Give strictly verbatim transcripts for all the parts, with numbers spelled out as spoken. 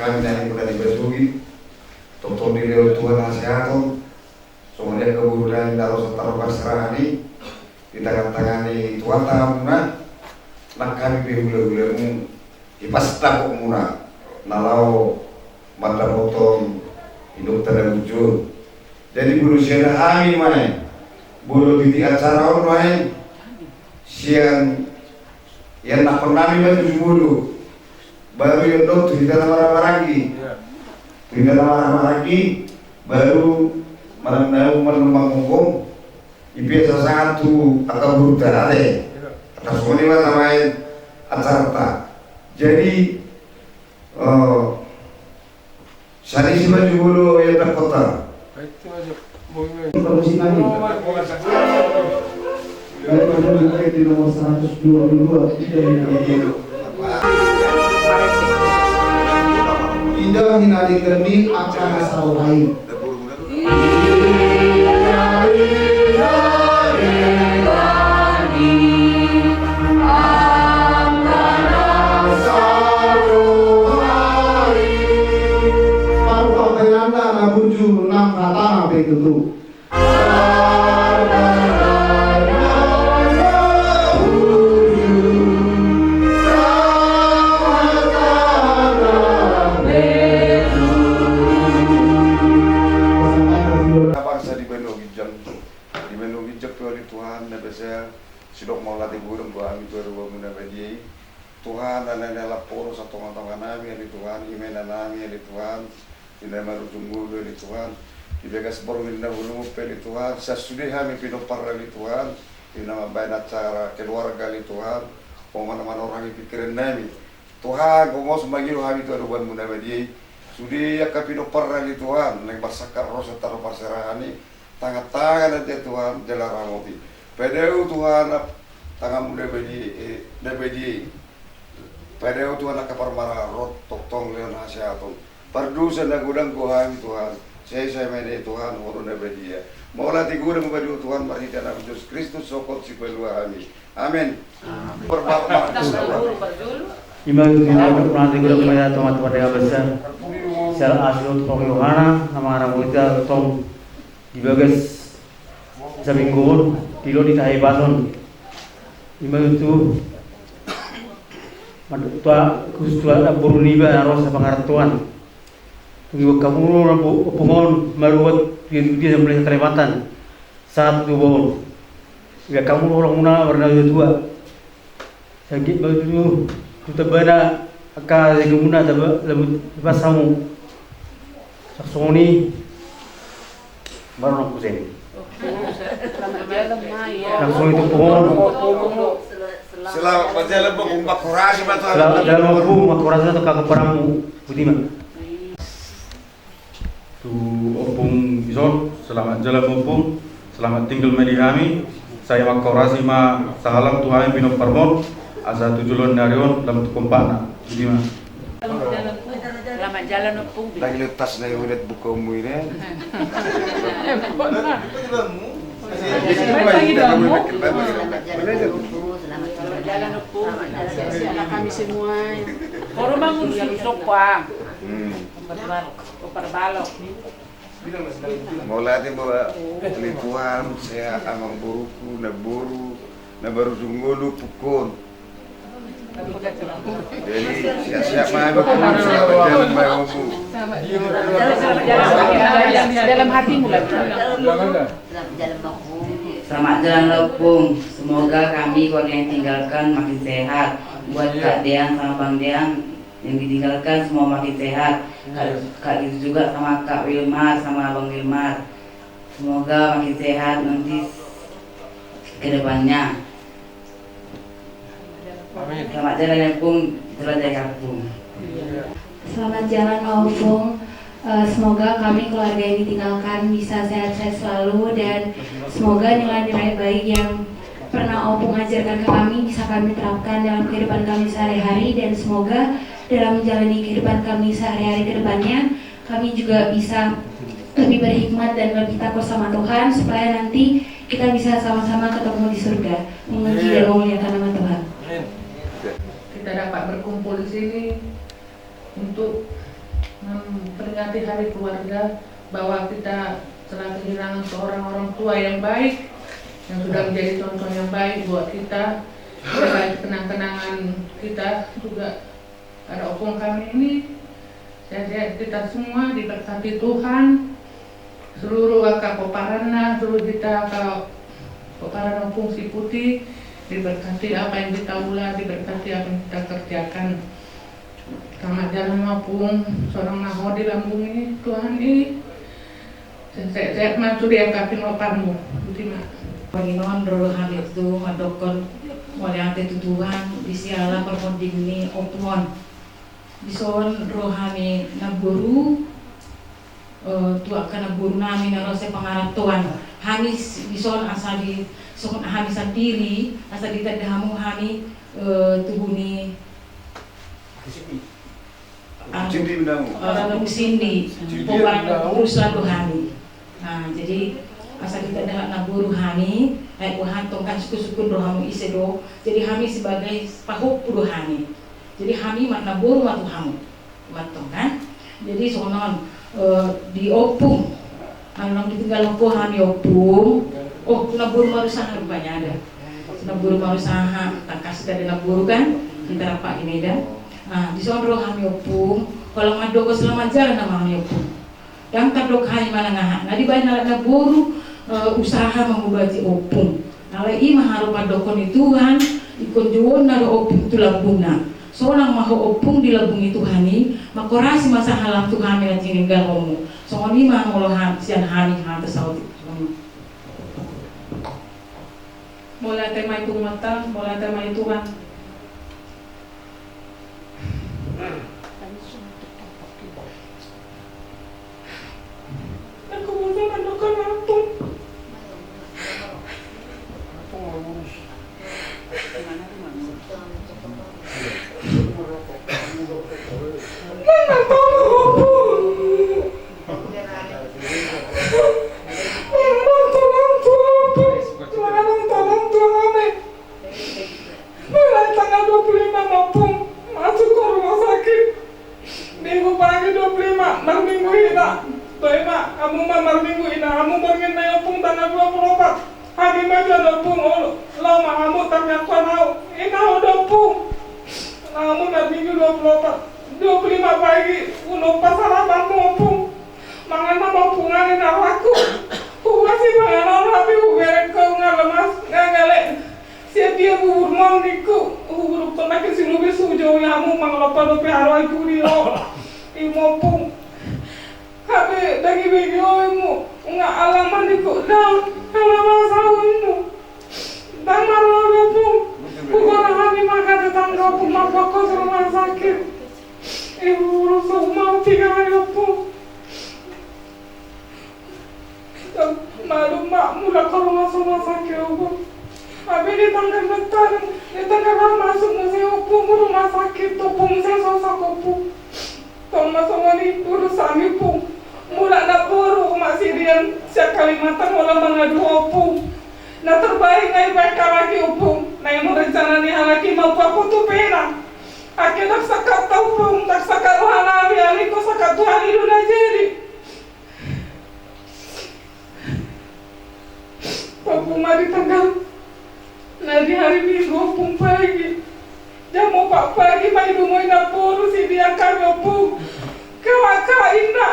Nang muna di Basugit, tongtong dilehon Tuhan hasehaton, songon i angka boru nami na ro sataru parserahan i, di tangan-tangan ni Tuhanta hamuna, nang hami pe hula-hulamu, dipasdapot muna, na laho mandapothon indokta na burju on. Jadi molo sian hami ma i, molo di acara on ma i, sian ianakhon nami ma tu jumolo, baru ianakhon tu hita na marhahamaranggi. Tu hita na marhahamaranggi, baru manang na umum manang manghongkong, i pe sasahat tu angka boruta ate. Atas songon i ma tamaen acaranta. Jadi, eh, Sari si maju bulu ya takota. Informasi kami. Baik, pada buku di nomor seratus dua puluh dua, tidak yang dua puluh. Indah hinari kami akan asal lain. Parupapainanna na burju nang hatana pe tutu. Bangsa di banua ginjang, di banua ginjang pe ale Tuhan na basa. Sidok mauliate godang do hami tu adopanmu na badia i. Tuhan, alana na lampu do satonga-tonga nami ale Tuhan, i ma inanami ale Tuhan, di na marujung ngolu ale Tuhan, di bagas borngin na hurungop pe ale Tuhan, sian sude hami pinompar ale Tuhan, di na mambaen acara keluarga ale Tuhan, ho ma na manorangi pikiran nami. Tuhan, gomos mangido hami tu adopanmu na badia i. Sude angka pinompar ale Tuhan, naeng marsangkap ro sataru parserahan i, tangan-tangan aja Tuhan, jala ramoti. Padao Tuhan, tanganmu na badia, eh, na badia i. Padao Tuhan angka parmaraan on, tongtong lehon hasehaton. Pardosa na godang do hami Tuhan, sesa ma i Tuhan, ho do na badia. Mauliate godang ma di ho Tuhan, marhite Anakmu Jesus Kristus, sohot sipalua hami. Amen. Amen. Ima tutu, mauliate godang ma di ho Tuhan, Tuhan na basa. Siala asi tu Roh ni Tuhanta, na mangaramoti hita tong di bagas saminggu on, dilo di tahe bason. Ima tutu, madu tua, khusus tu anak boru niba na ro sapangarantoan. Tung iba hamu ro na bo-, ompung on, maruat, dia, dia na mulai Kalimantan. Sahat tu bohon. Iba hamu ro, ro muna, warna tua. Sangkit bau tu, tu tabana, angka jaga muna, taba, labu, taba samu. Saksoni. Baru nak kusen. Langsung itu pohon. Selamat berjalan, Bung. Umpak kurasi, Batu. Selamat jalan, Bung. Umpak kurasi atau kakak peramu. Budiman. Tu ompung ison, selamat jalan ompung, selamat tinggal ma di hami, sai mangkorasi ma sahalak tu hami pinomparmon, asa tu joloan ni ari on lam tu kompakna, ima. Selamat jalan ompung. Lagi letas na iudat buka umui ne. Selamat jalan ompung. Kami semua. Koro mangun susok, Bang. Hmm. Parbalok. Mauliate ma ale Tuhan, sehat amang boruku, namboru, na marujung ngolu, pungkon. Jadi sehat-sehat ma amang boru, selamat jalan ma ompung. Dalam hatimu lah. Selamat jalan ompung. Semoga kami keluarga yang tinggalkan makin sehat. Buat Kak Dean sama Bang Dean yang ditinggalkan semua makin sehat. Kak, Kak gitu juga sama Kak Wilmar sama Abang Wilmar. Semoga makin sehat nanti ke depannya. Amin. Selamat jalan ya, Pung. Itulah dari aku. Selamat jalan, Opung. Eh, semoga kami keluarga yang ditinggalkan bisa sehat-sehat selalu dan semoga nilai-nilai baik yang pernah Opung ajarkan ke kami bisa kami terapkan dalam kehidupan kami sehari-hari, dan semoga dalam menjalani kehidupan kami sehari-hari ke depannya, kami juga bisa lebih berhikmat dan lebih takut sama Tuhan, supaya nanti kita bisa sama-sama ketemu di surga, memuji dan memuliakan nama Tuhan. Amin. Kita dapat berkumpul di sini untuk Memperingati Hari Keluarga, bahwa kita telah kehilangan seorang orang tua yang baik, yang sudah menjadi contoh yang baik buat kita, sebagai kenang-kenangan kita juga pada opung kami ini. Sehat-sehat kita semua, diberkati Tuhan. Seluruh angka pomparanna, seluruh kita angka pomparan opung si Puti, diberkati apa yang kita ula, diberkati apa yang kita kerjakan. Selamat jalan ma opung, sonang ma ho di lambung ni Tuhan i. Sehat-sehat ma sude angka pinomparmu. Boti ma. Panginon ro hami tu mandokkon mauliate tu Tuhan di siala parmonding ni opung on. Dison ro hami namboru, eh, tu angka namboru nami na ro sian pangarantoan. Hami s-, dison asa di, songon hami sandiri, asa ditanda hamu hami, eh, tubu ni, anu, Sindi menang. Eh, Sindi. Sindi pompa menang. Ruslan do hami. Nah, jadi asa ditanda namboru hami, ai boha tong kan sungkun-sungkun do hamu ise do. Jadi hami sebagai pahompu do hami. Jadi hami ma namboru ma tu hamu. Mantong kan? Jadi songon, eh, di opung. Alai ditinggalhon ho hami opung. Oh, namboru marusaha rupanya ada. Namboru marusaha, tangkas ada namboru kan? Kita rapat di Medan. Nah, dison ro hami opung. Holan mandok selamat jalan nama hami opung. Ndang tardok hami manang aha, na dibaen halak namboru, eh, usaha mangobati opung. Alai i ma haru pandok ni Tuhan, ingkon jouonna do opung tu lambungna. Sonang ma ho opung di lambung ni Tuhan i, mangkorasi ma sahalam tu hami na tininggalhonmu. Songon i ma molo ha-, sian hami hata saotik. Mauliate ma i tu Tuhanta, mauliate ma i Tuhan. Aku mau makan, makan apa? Mana tahu apa? Mana tahu apa? Mana tahu apa? Mulai tanggal dua puluh lima ma opung, masuk ke rumah sakit. Minggu pagi dua puluh lima, marminggu hita. Toe ma, hamu ma marminggu, ina hamu borngin na i opung tanggal dua puluh opat. Hami ma jo do opung, olo, laho ma hamu, tangiangkon au. Ina ho do opung. Laho hamu marminggu dua puluh opat. Dua puluh lima pagi, unang pasalaman ma opung. Mangan ma opung, ale na laku. Huasi mangan au, tapi hubereng ho nga lemas, nga gale. Sian dia bubur ma ningku, huburuk tong nangkin si lubis, hujou hamu mangalompa dope haro ai pudi ro. I ma opung. Hape dagi bege oe mu, nga alang ma ningku, dang, alang ma saunmu. Dang marau opung. Hugora hami ma ka tetangga opung, mambaen ho tu rumah sakit. Ibu urus ma tiga hari opung. Malum ma, mulak ho rumah sakit opung. Hape di tanggal na tolu, di tanggal na masuk muse opung rumah sakit, opung muse sosak opung. Tong ma songon i urusan ni opung. Mulak namboru ma si Rian sian Kalimantan holan mangadu ho opung. Na terbaik nga dibaen halak i opung. Na i ma rencana ni halak i mambaen ho tu Penang. Angke ndang sangkap ta opung, ndang sangkap roha nami, alai ingkon sangkap Tuhan i do na jadi. Opung, ma di tanggal na di hari Minggu opung pagi, jam opat pagi ma idumo i namboru si Dian hami opung. Kawa ka inna,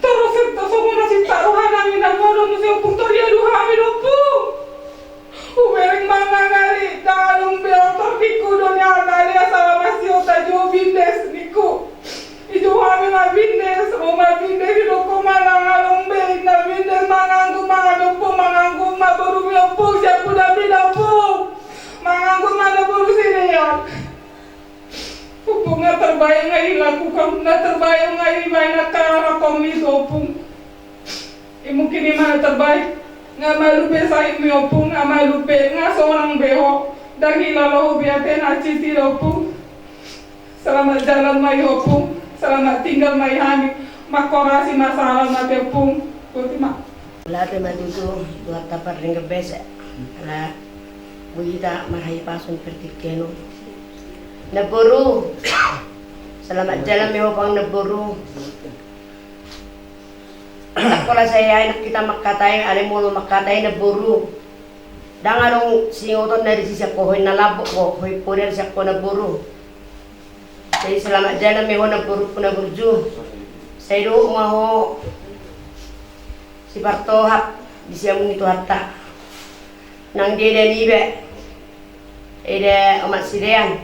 torus sento songon na sinta roha nami na bodo muse opung, tor diadu hami do opung. Hubereng ma nga gale, dang adong be otor ningku do nian, ale asa laho masiota jo bindes ningku. Ijo hami ma bindes, ro ma bindes, didok ho ma dang adong be inna bindes, manganggur ma hami opung, manganggur ma boru mi opung, sian puda mi da opung. Manganggur ma na boru si Rian. Opung, na terbaik nga dilakukan, na terbaik nga dibaen angka anak on i tu opung. I mungkin i ma na terbaik, nga malum be sahit mi opung, nga malum be, nga sonang be ho, dang hilala ho be ate na citi do opung. Selamat jalan ma i opung, selamat tinggal ma i hami, mangkorasi ma sahalam ate opung, boti ma. Mauliate ma tutu, Tuhanta pardenggan basa. Ala boi hita marhahipason partingkian on. Namboru. Selamat jalan ma i ho pang namboru. Pola sai ae nang hita mangkatai, alai molo mangkatai namboru, ndang adong singoton na disi sian ho, hoi na lambok ho, hoi poda sian ho namboru. Jadi selamat jalan ma ho namborungku na burju. Sai dohot ma ho sipartohap di siamun ni Tuhanta. Nang di eda niba, eda omak si Dean,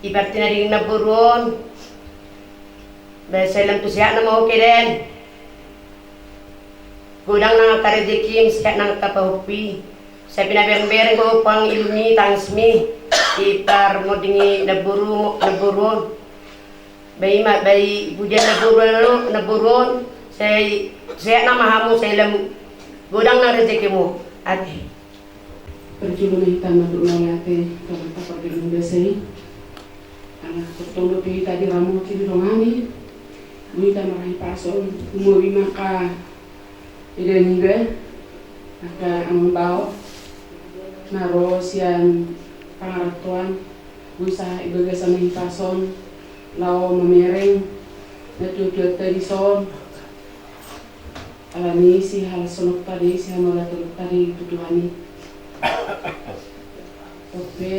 di parti na dingin namboru on, ba sai lam tu sehatna ma ho, Dean. Godang nang angka rejekim, sehat nang angka pahompu i. Sai pinaberengbereng ho pang ilumi, tangismi, di parmonding ni namboru, namboru on. Ba i ma, ba i pujian namboru on, namboru on, sai sehat nang ma hamu, sai lam godang nang rejekimu. Ate. Parjolo ma hita mandok mauliate tu Amanta Pardenggan Basa i. Ala tongtong dope hita diramoti di dongan i, boi hita marhahipason, lumobi ma angka eda niba, angka amang bao na ro sian pangarantoan, boi sahat i bagasan hahipason laho mamereng natuatuanta dison. Alani i, sihalasononta do i, sihamauliateonta do i tu Tuhan i. Dope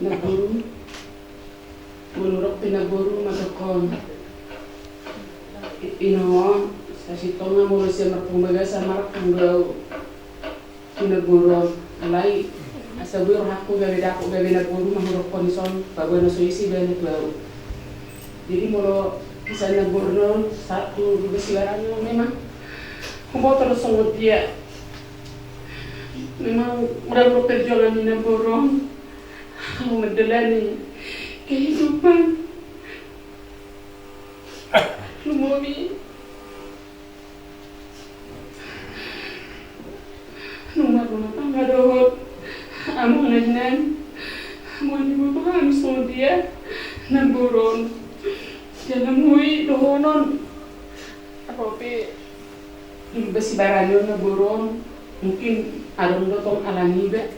namboru, molo dope namboru mandok on, i-, ino on, sasintongna molo sian marpungu bagasan marangkang do au tu namboru on. Alai asa boi rohangku gabe dapot gabe namboru ma hudokkon dison, paboa na so ise ibana tu au. Jadi molo sian namboru on sahat tu Lumban Sibarani on, memang huboto do songon dia. Memang molo perjuangan ni namboru on, laho mandalani kehidupan, lumobi nunga rumah tangga dohot amang na hinan. Molo diboto hami songon dia namboru on, jala mui dohonon, ro pe di Lumban Sibarani on namboru on, mungkin adong do tong ala niba,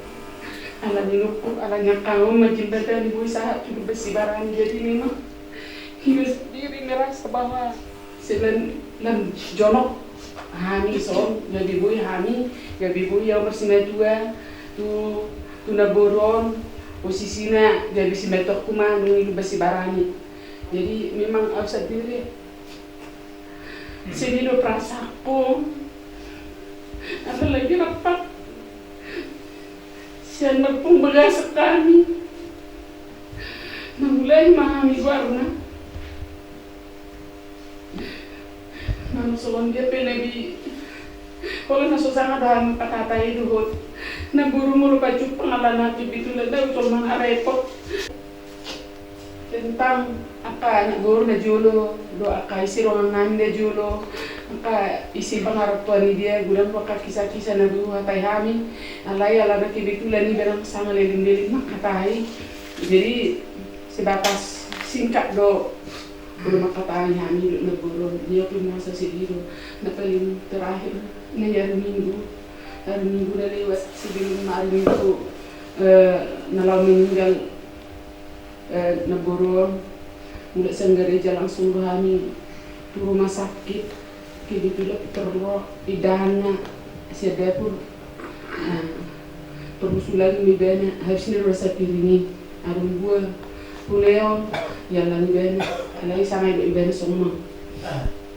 ala ni nungkun, ala ni angka on ma jembatani boi sahat tu Lumban Sibarani. Jadi memang iba sendiri merasa bahwa selain lam jonok hami son, gabe boi hami, gabe boi au marsimatua tu, tu namboru on, posisina gabe simatuangku ma nunga i Lumban Sibarani. Jadi memang au sendiri sedih do perasaanku, apalagi rap sian marpungu bagasan hami. Mangulai ma hami goarna. Molo songon dia pe na di, pola na so sanga do hami patata i dohot namboru, molo pajumpang ala na kebetulan, ndang ucol mangarepot. Tentang angka anak boru na jolo do, angka isi ruangan nami na jolo, angka isi pangarantoan ni dia, godang do angka kisah-kisah na boi huhatai hami. Alai ala na kebetulan iba ndang sanga leleng-leleng mangkatai. Jadi sebatas singkat do molo mangkatai hami dohot namboru on. Dia pe merasa sedih do. Na paling terakhir na di hari Minggu, hari Minggu na lewat, sebelum hari Minggu, eh, na laho meninggal eh, namboru on, mulak sian gareja langsung do hami tu rumah sakit. Kebetulan perlu indahanna sian dapur. Nah, perlu sulangi ma ibana, habis ni rasa piring i. Adong dua puleon, iallang ibana. Alai sanga do ibana songon on.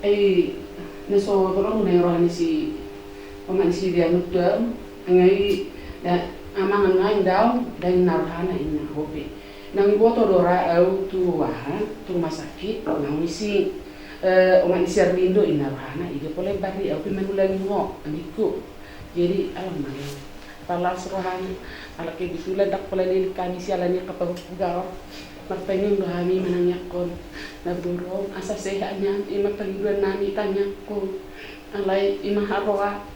Ai na so tolong na roha ni si, omak ni si Dianut tu au. Ngai da, amang, ngai ndang, ndang inna rohana, inna, hope. Nang iboto do ra au tu aha, tu rumah sakit, nang isi, eh, omak ni si Arlindo, inna rohana, ido pola i barri au pe manulangi ho, ningku. Jadi alang ma, palas rohana. Ala kebetulan ndang pola leleng hami siala ni angka pahompu gaor. Martangiang do hami manangiangkon namboru on asa sehat nian, i ma pangidoan nami, tangiangkon. Alai i ma haroa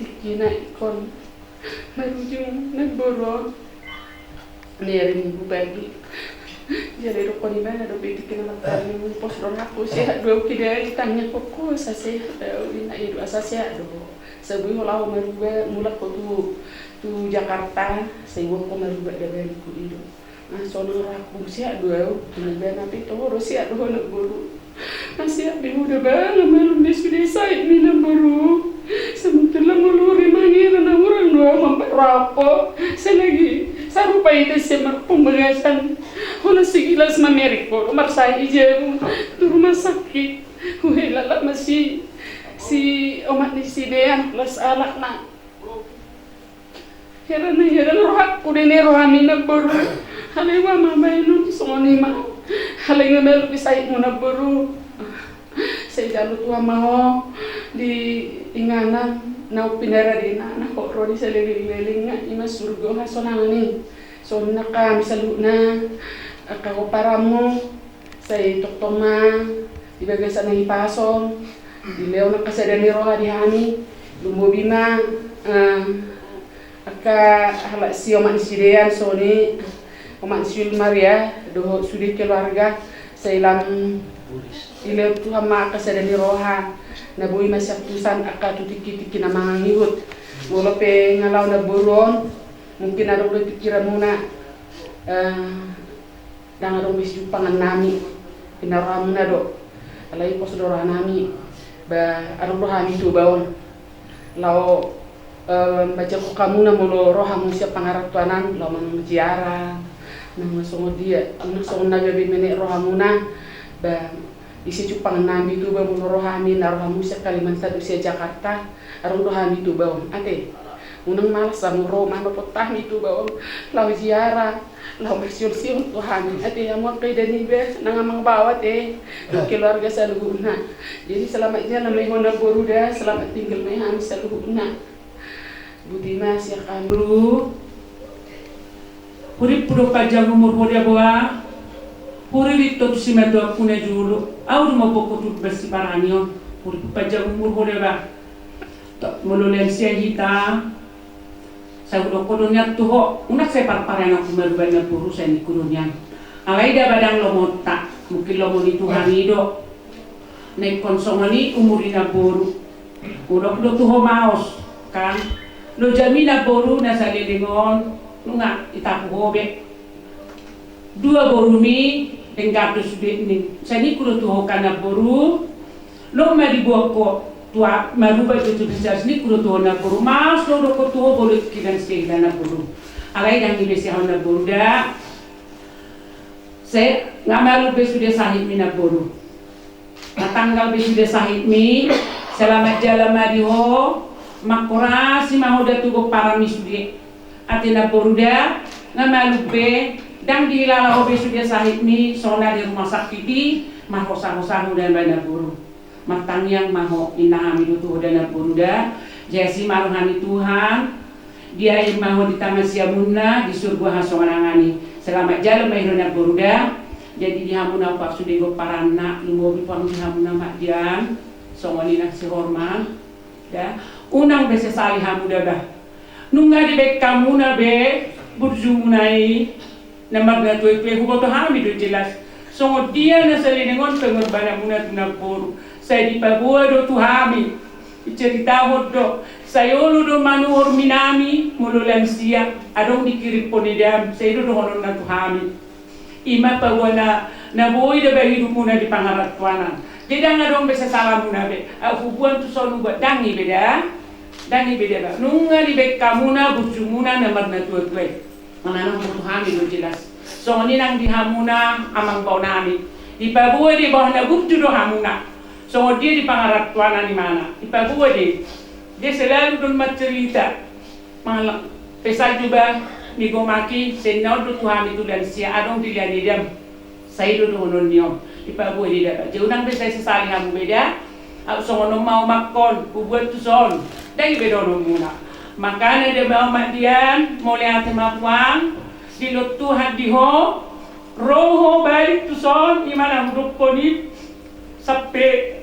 tingkina ingkon marujung namboru on. Ni ari Minggu pagi, jala didokkon ibana dope tingkina, martangiang, pos rohangku, sehat do au, kidari tangiangkon ho asa sehat au, inna, i do asa sehat do ho. Asa boi ho laho marubat, mulak ho tu, tu Jakarta, asa iboan ho marubat dabanku, i do. Nah, sonang rohangku, sehat do au, inna ibana, pe toho do sehat do ho namboru. Masiak be ho da ba, nga malum be sude sahitmi namboru. Sebetulna molo rimang i ra na hurang do ahu mambaen rohangku. Selagi sarupa ita sian marpambagasan. Holan sekilas mamereng ho do marsahit i jabu tu rumah sakit. Huhela ma si, si omak ni si Dean, las alak na. Heran na heran rohangku, denggan rohami namboru. Alai ua ma baenon, songon i ma. Alai nga malum be sahitmu namboru. Sai jalo Tuhan ma ho di inganan na umpinarade na, na hot ro di saleleng-lelengna, i ma surgo hasonangan i. Songon i angka hami saluhutna, angka pomparanmu. Sai tongtong ma di bagasan na hipas on, dilehon angka sada ni roha di hami, lumobi ma, eh, angka halak si omak ni si Dean, songon i omak ni si Wilmar ya, dohot sude keluarga, sai lam dilehon Tuhan ma angka sada ni roha, na boi masiantusan angka tu tingki-tingki na mangihut. Molo pe nga laho namboru on, mungkin adong do pikiranmuna, eh, Ndang adong be siumpangan nami, pinarrohamuna do. Alai pos do roha nami, ba adong do hami Toba on. Laho, eh, manjangkon hamuna molo ro hamu sian pangarantoan an, laho manang ziarah, nang songon dia, nang songon na gabe menek rohamuna, ba ise siumpangan nami Toba molo ro hami, na ro hamu sian Kalimantan dohot sian Jakarta, adong do hami Toba on. Ate, unang malas hamu ro manopot hami Toba on, laho ziarah. Laho marsiolsiol tu hami, ate, hamu angka ida niba, nang amang bao, ate, keluarga saluhutna. Jadi selamat jalan ma i ho namboru da, selamat tinggal ma i hami saluhutna. Boti ma sian hami. Namboru, hurimpu do panjang umur ho da boa. Huririt ho tu simatuangku na jolo. Ahu do mamboan ho tu bas siparani on. Hurimpu panjang umur ho da ba. Molo lansia hita, sai hudok ho do nian tu ho, unang sai parparangan marubah namboru, sai ningku do nian. Alai da ba ndang lomonta, mungkin lomo ni Tuhan i do. Na ingkon songon i umur ni namboru. Hudok do tu ho maos, kan. Loja mi namboru na saleleng on, nunga itapu ho be. Dua borumi, denggan do sude ning. Sai ningku do tu ho kan namboru. Lomo ma diboan ho, tu a-, marubah do tu bisa, sai ningku do tu ho namboru. Maos do hudok ho tu ho, bolo ingkon sian hita namboru. Alai ndang i be sian ho namboru da. Sai nga malum be sude sahitmi namboru. Nga tanggal be sude sahitmi, selamat jalan ma di ho, manghorasi ma ho da tu pomparanmi sude. Ate namboru da, nga malum be, ndang dihilala ho be sude sahitmi, songon na di rumah sakit i, marhosa-hosa ho da ba namboru. Martangiang ma ho, inna hami do tu ho da namboru da, jasi ma roha ni Tuhan, diain ma ho di tangan siamunna, di surgo hasonangan i. Selamat jalan ma i ho namboru da. Jadi di hamuna puang sude pomparanna, lumobi puang di hamuna Mak Dian, songon i nang si Horman. Da, unang be sesali hamu da ba. Nunga dibaen hamuna be burjumuna i. Na marnatuatua i huboto hami do jelas. Songon dia na saleleng on pengorbananmuna tu namboru. Sai dipaboa do tu hami. Diceritahon do. Sai olo do manuhor mi nami molo lansia. Adong dikirimpon edam. Sai i do dohononna tu hami. I ma paboa na, na boi da ba hidupmuna di pangarantoan an. Jadi ndang adong be sesalamuna be. Ahu huboan tu son huboan. Ndang i be da. Ndang i be da ba. Nunga dibaen hamuna burjumuna na marnatuatua i. Manang huboto hami do jelas. Songon i nang di hamuna amang bao nami. Dipaboa di bawah na burju do hamuna. Songon dia di pangarantoan an imana. Dipaboa di. Dia selalu do on marcerita. Mangallang. Pesan juga ni gomaki, sai ninna on do tu hami tu lansia adong dilehon edam. Sai i do dohonon ni on. Dipaboa di da ba. Jadi unang be sai sesali hamu be da. Ahu songon on ma omakkon, huboan tu son. Ndang i be dohononmuna. Makana da ba omak Dian, mauliate ma puang, dilehon Tuhan di ho, ro ho balik tu son, i ma na hudokkon i, sampe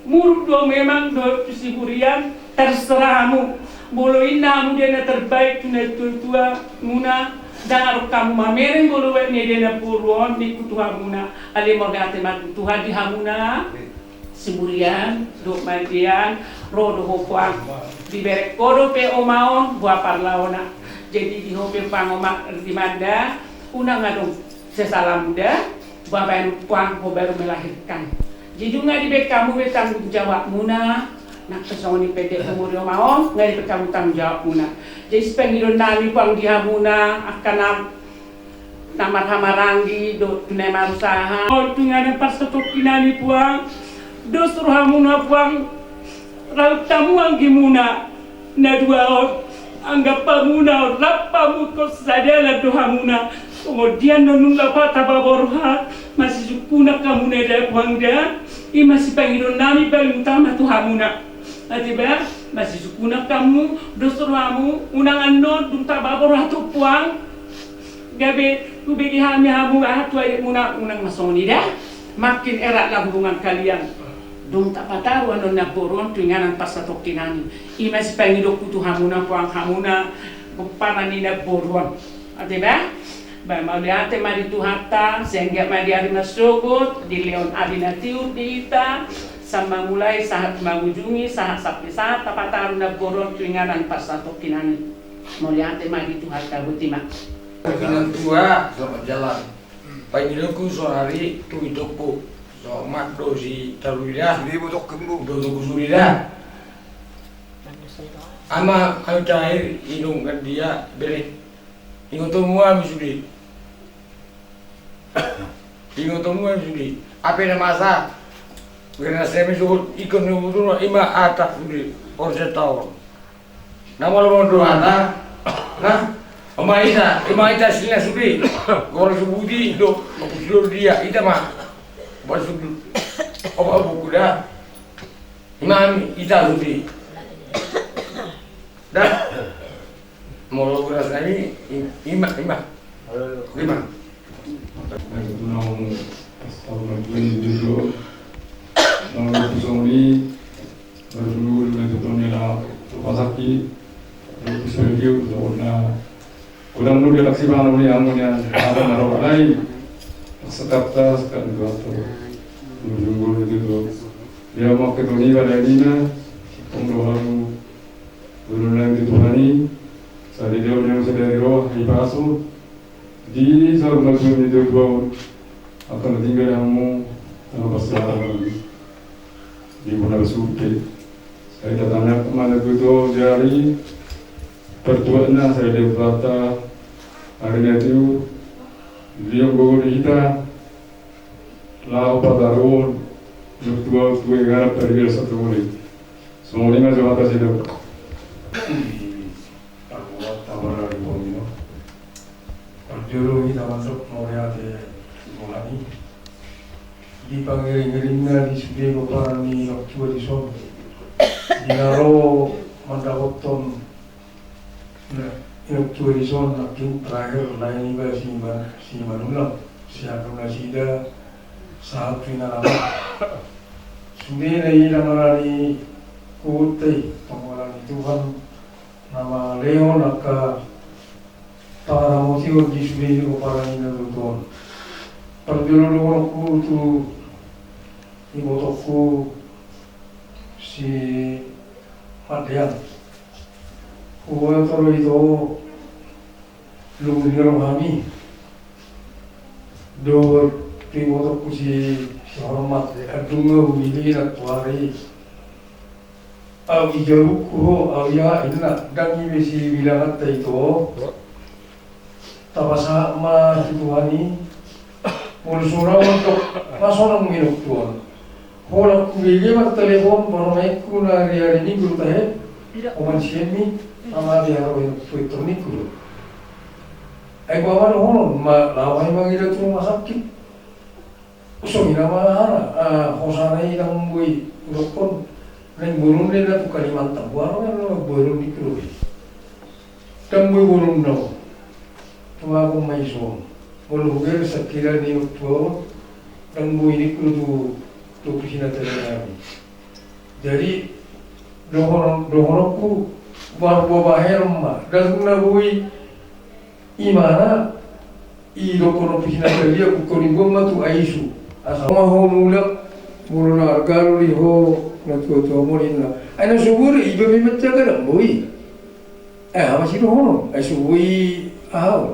muruk do memang dohot tu si Burian, terserah hamu. Molo inna hamu dia na terbaik tu natuatuamuna, ndang adong hamu mamereng molo baen ni dia na poruon, ningku tu hamuna. Alai mauliate ma tu Tuhan di hamuna. Si Burian, dohot Mak Dian, ro do ho puang. Dibereng ho dope oma on, boha parlahona. Jadi di ho pe puang omak rimanda, unang adong sesalamuna da, boha baen puang ho baru melahirkan. Jadi dung nga dibaen hamu be tanggung jawabmuna, nang pe songon i pe di umur i ma on, nga dibaen hamu tanggung jawabmuna. Jadi sipangidoonnami puang di hamuna, angka na, na marhahamaranggi dohot tu na marusaha. O tu inganan parsatongkinanami puang, dos rohamuna puang, rap hamu anggimuna. Na dua on, anggap hamuna on, rap hamu ingkon sadalan do hamuna. Songon dia annon nunga tabo boru roha, masisungkunan hamuna da puang da. I ma sipangidoonnami paling utama tu hamuna. Ate ba, masisungkunan hamu, dos rohamu, unang annon dung tabo boru roha tu puang. Gabe hubege hami hamu, aha, tu adikmuna, unang ma songon i da. Makin erat lah hubungan kalian. Dung tapataru annon namboru on tu inganan parsatongkinanami. I ma sipangidoonku tu hamuna puang, hamuna pomparan ni namboru on. Ate ba? Ba mauliate ma di Tuhanta, sai anggiat ma di ari marsogot, dilehon ari na tiur di hita, sian mangulai sahat mangujungi, sahat sampe sahat tapataru namboru on tu inganan parsatongkinanami. Mauliate ma di Tuhanta, boti ma. Inang tua, selamat jalan. Pangidoonku saonari tu itongku, so mat do si tarui da. Sudi, botoku, botoku sudi da. Ama, ami terakhir inum kan dia bere. Ingotonmu ami sudi. Ingotonmu ami sudi. Ape na masa? Gena semi suhut ikon ni butur, ima atak sudi. Orse taon. Na molo mondor hata, na, ima ita, ima ita silna sudi. Gora subuti do, makusilo dia, ita ma. Ba sudi. Opa buku da. Ima ita sudi. Da. Molo gora sami, i-, ima, ima. Ima. Naung, astagfirullahaladzim, jujur. Naung, songon i, baru dulu, dulu, itu tahun ni lah, rumah sakit, terus pergi, udah, udah. Udah, udah, dia taksi, bang, udah, yang punya, apa, naruh, lain. Sekat, sekat, itu, apa. Dulu, dulu, itu, tuh. Dia mau ke dunia, pada ini, nah, untuk orang, dulu, lain, itu, Tuhan, ini, saya dia, udah, saya dari roh, di pasu. Di saur matua ni dua on, angka na tinggal hamu, tano pasaran di bona basuke. Sai tatanak mana tutu jari, pertuatna sai di bata, ari na tiu, di on gogo di hita, lao pataruon, mertua tua garap tadi biasa tu muli. Songon i ma jawata sidok. Parbuat tabar ari pongino. Parjolo hita mandok mauliate tu Tuhan i. Di pangiring-iringna di sude pomparan ni inang tua dison. Di na ro mandapothon inang tua dison nangkin terakhir lae niba si ma-, si Manullang, si anu nasida sahat tu inang ama. Sude na i na marani huhut i, panggoaran ni Tuhan, na malehon angka pangaramotion di sude di pomparan ni inang tua on. Parjolo dohononku tu ibotongku si Mandean. Huboto do ito luhut ni rohami. Dohot tu ibotongku si, si Hormat, andung nga humilihon tu ari. Au i jabukku ho, au i aha inna, ndang i be sibilanganta ito. Tapasahat ma tu Tuhan i, molo so ra mandok, nga sonang inang tua on. Holan hubege martelepon, parumaenku na ari-ari Minggu tahe, oman sian i, ama di haro inang tua i tor Minggu. Ai boha ma dohonon, ma laho hami mangida tu rumah sakit. Songon i nama hana, ah, hosana i ndang boi, udokkon, naeng boanon do na tu Kalimantan, boha ro na boanon di Pulo B. Ndang boi boanon na on. Tumangkon ma i son. Molo hubereng sangkira ni tua on, ndang boi ningku tu, tu opisina tele nami. Jadi, dohonon, dohononku, mar-, boha bahenon ma, ndang na boi, imana, idokkon opisina tele, bukkon i boan ma tu aisu. Asa ma ho mulak, molo na arga do di ho, na tua-tua molo inna. Ai na so boi, iba memang jaga ndang boi. Eh, aha ma sidohonon, ai so boi aha on.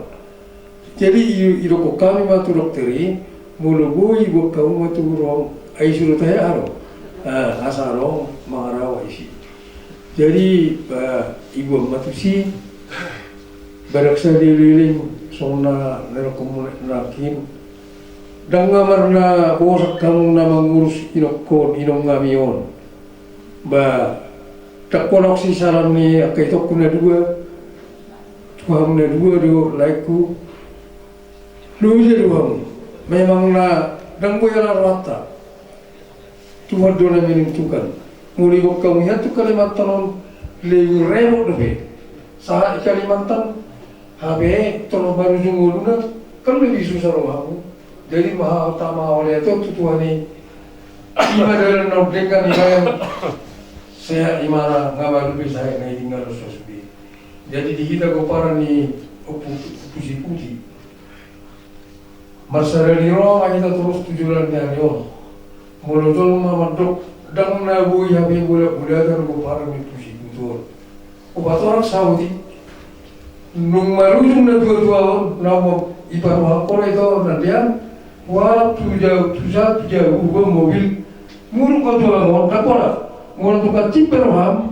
Jadi, i-, idokkon hami ma tu dokter i, molo boi boan hamu ma tu ruang Ai suruh tahe aro. Ah, asa aro mangarawa isi. Jadi, eh, ibu ma tusi, barak sa leleng songon na nero komunek nakin. Dang amar na bosak kamu na mangurus inongkon, inong ngami on. Ba, tak kolok si salam ni angka itokku na dua. Tuhan na dua do laikku. Loja do hamu. Memang na dang boi ala rohanta. Tuhan do na menentukan. Molo iboan hamu hian tu Kalimantan on, lebih repot dope. Sahat i Kalimantan, hape tolong marujung ngoluna, kan lebih susah rohamu. Jadi maha utama oleh itu tu Tuhan i. Ima dalan na denggan i baen. Sehat imana ngaba lupe sahat na i tinggal sude. Jadi di hita gomparan ni Ompu, Ompu Siputi. Marsada ni roha ma hita torus tu joloan ni ari on. Molo jolma mandok dang na boi hape bulat-bulatan gomparan ni Ompu Siputi on. Upa torang saut i. Nung marujung na tua-tua on, na mo iparohahon hita on na dean. Wah tu jauh, tu sa tu jauh, uba mobil. Muruk kau jual on, tak pola. Molo tukang cipir roham.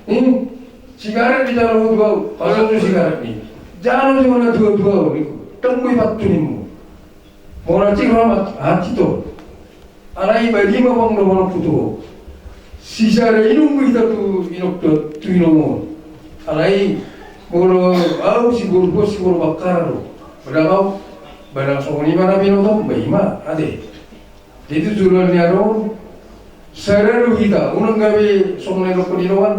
Ini. Sigaret di jalo tua, pasal tu sigaret ni. Jalo di mana tua tua, di temu i patu nimu. Mora cik ramat, hati to. Alai bagi ma pang do mana putu. Sisada inum hita tu inok tu, tu inum. Alai molo au si boru bos si boru bakar do. Padahal au, padahal songon i ma na binoto, ba i ma, ate. Jadi tu joloan ni ari on, sada do hita, unang gabe songon na nidok ni roha.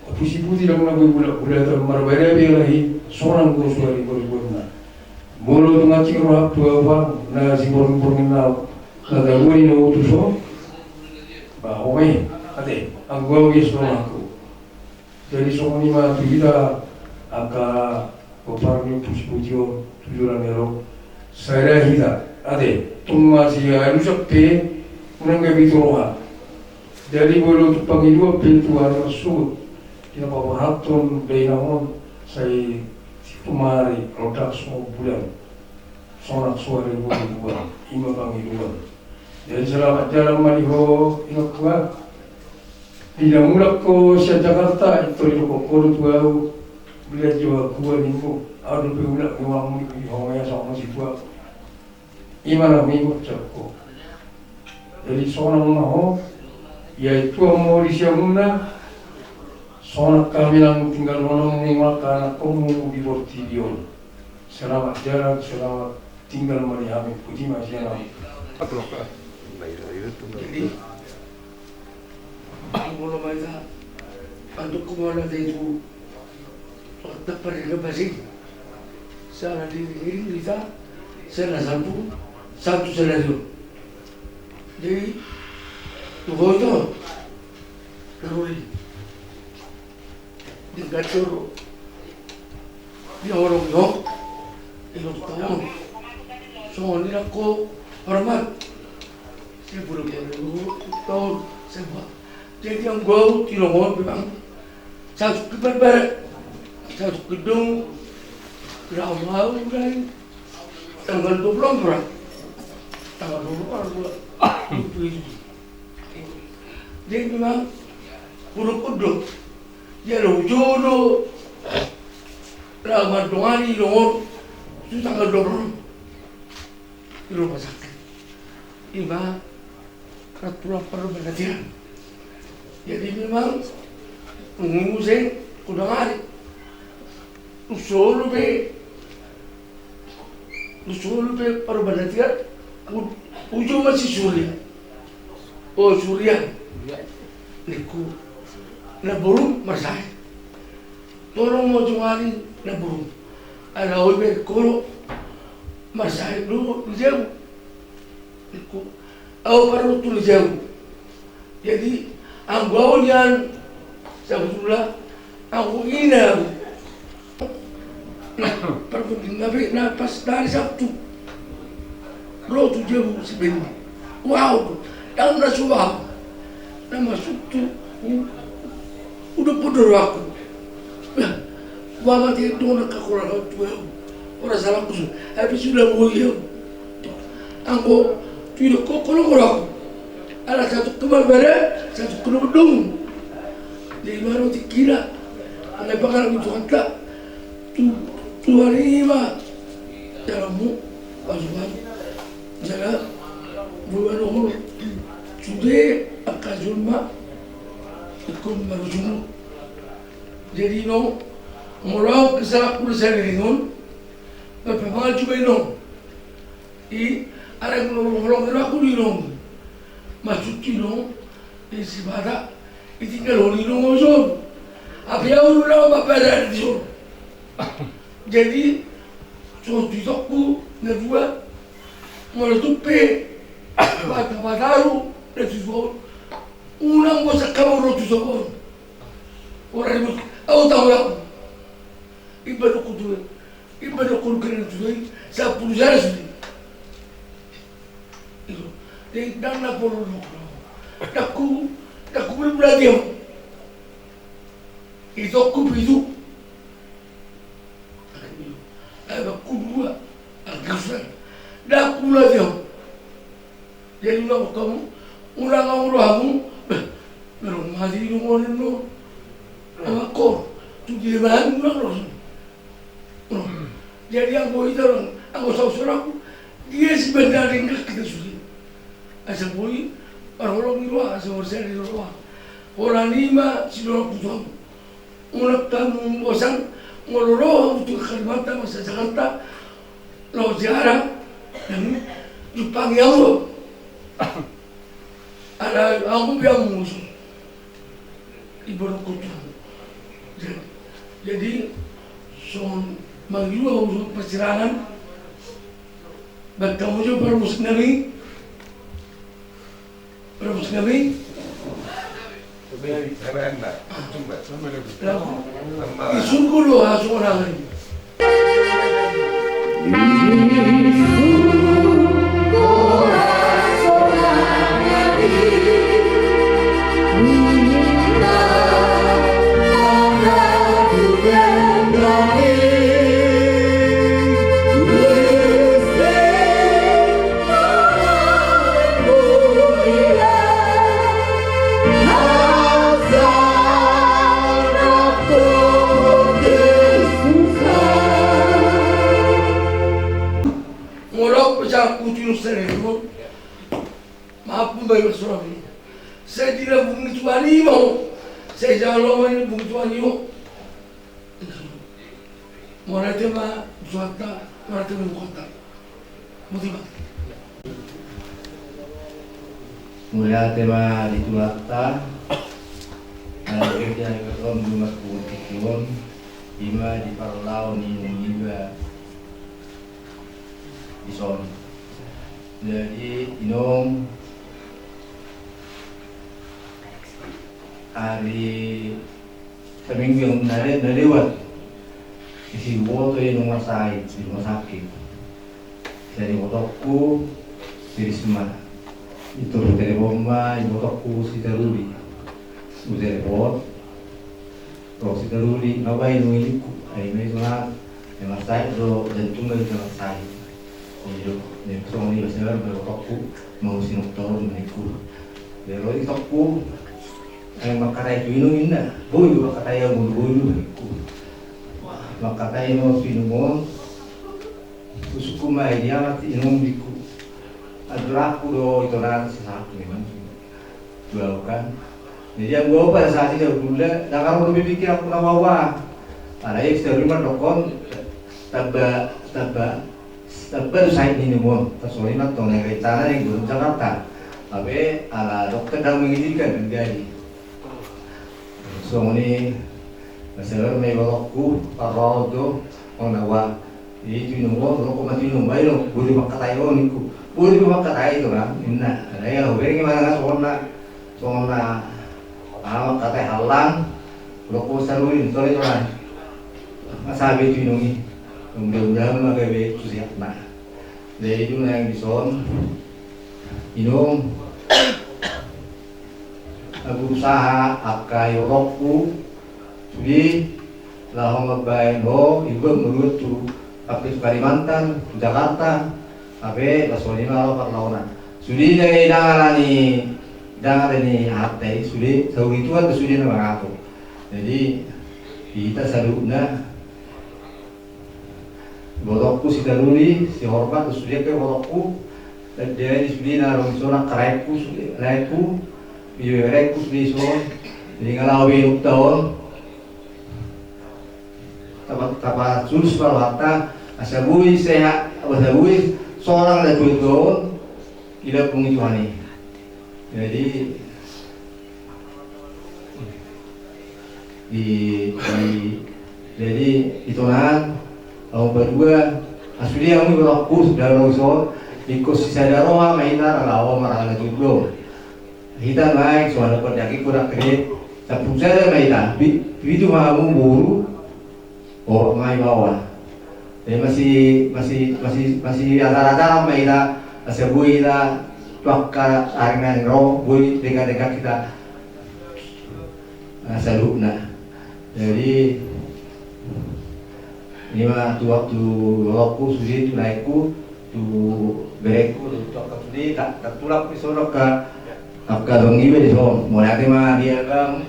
Ompu Siputi dang na boi bulat-bulatan marbada be lahi, sonang do suari boribuanna. Molo tung asing roham tu au pang, na siborngin-borngin na, na tabo ni na utus on. Ba, oke, ate, anggo au i so aku. Jadi songon i ma tu hita angka gomparan ni Ompu Siputi on tu joloan ni ari on. Sada hita, ate, tung masialusan pe unang gabe tu roha. Jadi molo tu pangidoan pe tu ari marsogot, di na paborhathon dainang on, sai tiur ma ari, ro dang songon bulan. Sonang suari boribuan, i ma pangidoan. Jadi selamat jalan ma di ho, inokku. Di na mulak ho sian Jakarta, i do didok ho do tu au, bilang jo aku, ninna ho. Au dope mulak, memang mulak di ho, ya, songon si tua. I ma na minggu cakko. Jadi sonang ma ho, ia itu mau di siamunna, sonang hami nang tinggal manang ni maka anakmu di portibi on. Selamat jalan, selamat tinggal ma di hami, puji ma sian hami. Jadi, molo ma hita, antuk kumana itu, otak pada kebasi, salah diri hita, salah satu, satu salah dua. Jadi, tu ho do, karuli. Denggan do ro. Di horong do. Di horong taon. Songon i nangkin hormat. Di bulu bulu taon. Seba. Jadi anggo au tilongon memang. Satu ke Barbara. Satu ke dong. Rau mau dari. Tanggal dua puluh empat. Tanggal dua puluh empat. Jadi memang buruk uduk. Dia lo ujo do. Lah mandongani lo. Itu tanggal dua puluh. Di rumah sakit. Ima peraturan permendagri. Jadi memang nungu muse kudangani. Usolo be Usolo pe parubana tiga, u-, uju ma si Surya. O Surya. Ningku. Na borum marsahit. Tolong ma jongani na borum. Ala oi be kolo marsahit do di jabu. Ningku. Au paruntung di jabu. Jadi, anggo au nian, sabotulna, anggo ina au. Nah, parpending na be, na pas na ari Sabtu. Ro tu jabu si Benny. Wow, dang na suam. Na masuk tu, u-, udah podo ro aku. Nah, mama ti dona kakola tu au. Ora salah kusu. Habis sudah mau iya. Anggo, tu ida ko-, kolong ro aku. Ala satu kemar bere, satu kemar dong. Jadi baru dikira, ala pangaran itu kata, tu, Tuhan ini mah, jalamu, pasukan, jala, bulan umur, sude, angka jolma, ikut baru jumur. Jadi no, molo au kesalahan ku di sariringon, berpamangan cuma inong. I, ala ngolong-ngolong aku di inong. Maksud inong, i sipata, i tinggal on inong ojon. Api au lu nama pada di son. Jadi, so di tokku, na dua, molo tupe, bata-bataru, na tujuh. Unang bosan kamu rotu sokon. Orang ribut, au tahu ya. Ibadah kudu, ibadah kudu kena tuh, sampulu jari sudah. Itu, jadi dan nak perlu lu. Takku, takku boleh belajar. Itu aku itu. Ayo, aku dua, aku sana. Takku belajar. Jadi ulang kamu, ulang kamu rohamu, beh, belum mati lu mau nendo. Ama kor, tu dia bahan ulang rohamu. Jadi anggo ita ulang, anggo sausuraku, dia si bandar ringkak kita sudah. Asa boi, parholong ni roha, asa horsea ni roha. Holan i ma sidorongku tu hamu. Unang hamu bosan, molo ro hamu tu Kalimantan, masa Jakarta, laho ziarah, jumpangi hamu. Ala hamu pe hamu musuh. Ibarat kutu. Jadi, jadi, songon mangido hamu songon pansirangan, baen hamu jo parmusik nami. Parmusik nami. Di sungkul lo, ah, songon nami. Molo au pe jala kutu inong sariringon. Maaf, membayar suami. Saya tidak begitu animo. Saya jalo ma ini begitu animo. Mauliate ma di Tuhanta, mauliate ma di Tuhanta. Muti ma. Mauliate ma di Tuhanta. Ala dia keton jumat kuat kion. Ima di parlao ni niba. Dison. Jadi inong, ari saminggu yang na lewat, isi boto inong masai di rumah sakit. Jadi botokku, si Risma. Itu telepon ma, botokku si Taruli. Su telepon. Ro si Taruli, na baen nunga ningku, ai ma i tulang, ai marsahit do jantungna, i tulang sahit. Iyo, ningku songon i, basa baen ma botokku, mangurusi dokter ningku. Ro i tokku, ai mangkatai tu inong inna, boi do mangkatai au, boi do ningku. Mangkatai ma tu inong on, husungkun ma i, dia mati inong ningku. Andorangku do i tulang, sesat memang. Dua kan. Jadi anggo au pada saat itu gula, ndang adong dope pikiranku na ua-ua. Alai si Taruli mandokkon, tamba, tamba, tamba do sahit ni inong on. Tarsongon i ma tong na rencana ni gubernur Jakarta. Hape ala dokter ndang mengizinkan menjadi. Songon i, basa baen ma i botokku, parrohahon do, songon na ua. Jadi tu inong on, ro ma tu inong, baen do, boi do mangkatai au ningku. Boi do mangkatai i tulang, inna. Alai ala hubereng i ma songon na, songon na, ah, mangkatai hallang. Ro ma si Taruli, tole tulang. Masa be tu inong i. Mudah-mudahan ma gabe tu sehatna. Jadi tu na yang dison. Inong. Berusaha angka iolokku. Sude, laho mambaen ho, ibuat muluat tu, hape tu Kalimantan, tu Jakarta, hape, las songon i ma laho parlahona. Sude, na inang alani, Ndang ada ni hata i, sude saur i Tuhan do sude na mangatur. Jadi hita saluhutna, ibotongku si Taruli, si Hormat do sude angka ibotongku. Jadi sude na ro di son angka laengku, sude laengku, ibeberengku sude di son. Jadi nga laho be inumta on, tapa-, tapasulu ma rohanta asa boi sehat, asa boi sonang natuatua on. Ida pung i Tuhan i. Jadi di, di, jadi di tonan au padua, asa sude hamu ibotongku sude na ro di son. Ingkon sisada roha ma hita na laho maranggi natuatua on. Hita nuaeng songon na pandangki kurang kere, sampulu sada ma hita, pi-, pitu ma hamu boru, opat ma ibaoa. Jadi masih, masih, masih, masih ajar-ajaran ma hita, asa boi hita tu angka ari na naeng ro, boi denggan-denggan hita, ah, saluhutna. Jadi i ma tu, tu ibotongku sude, tu laengku, tu berengku, tu angka sude, ta-, tatulak di son angka, angka dongan iba di son. Mauliate ma di abang,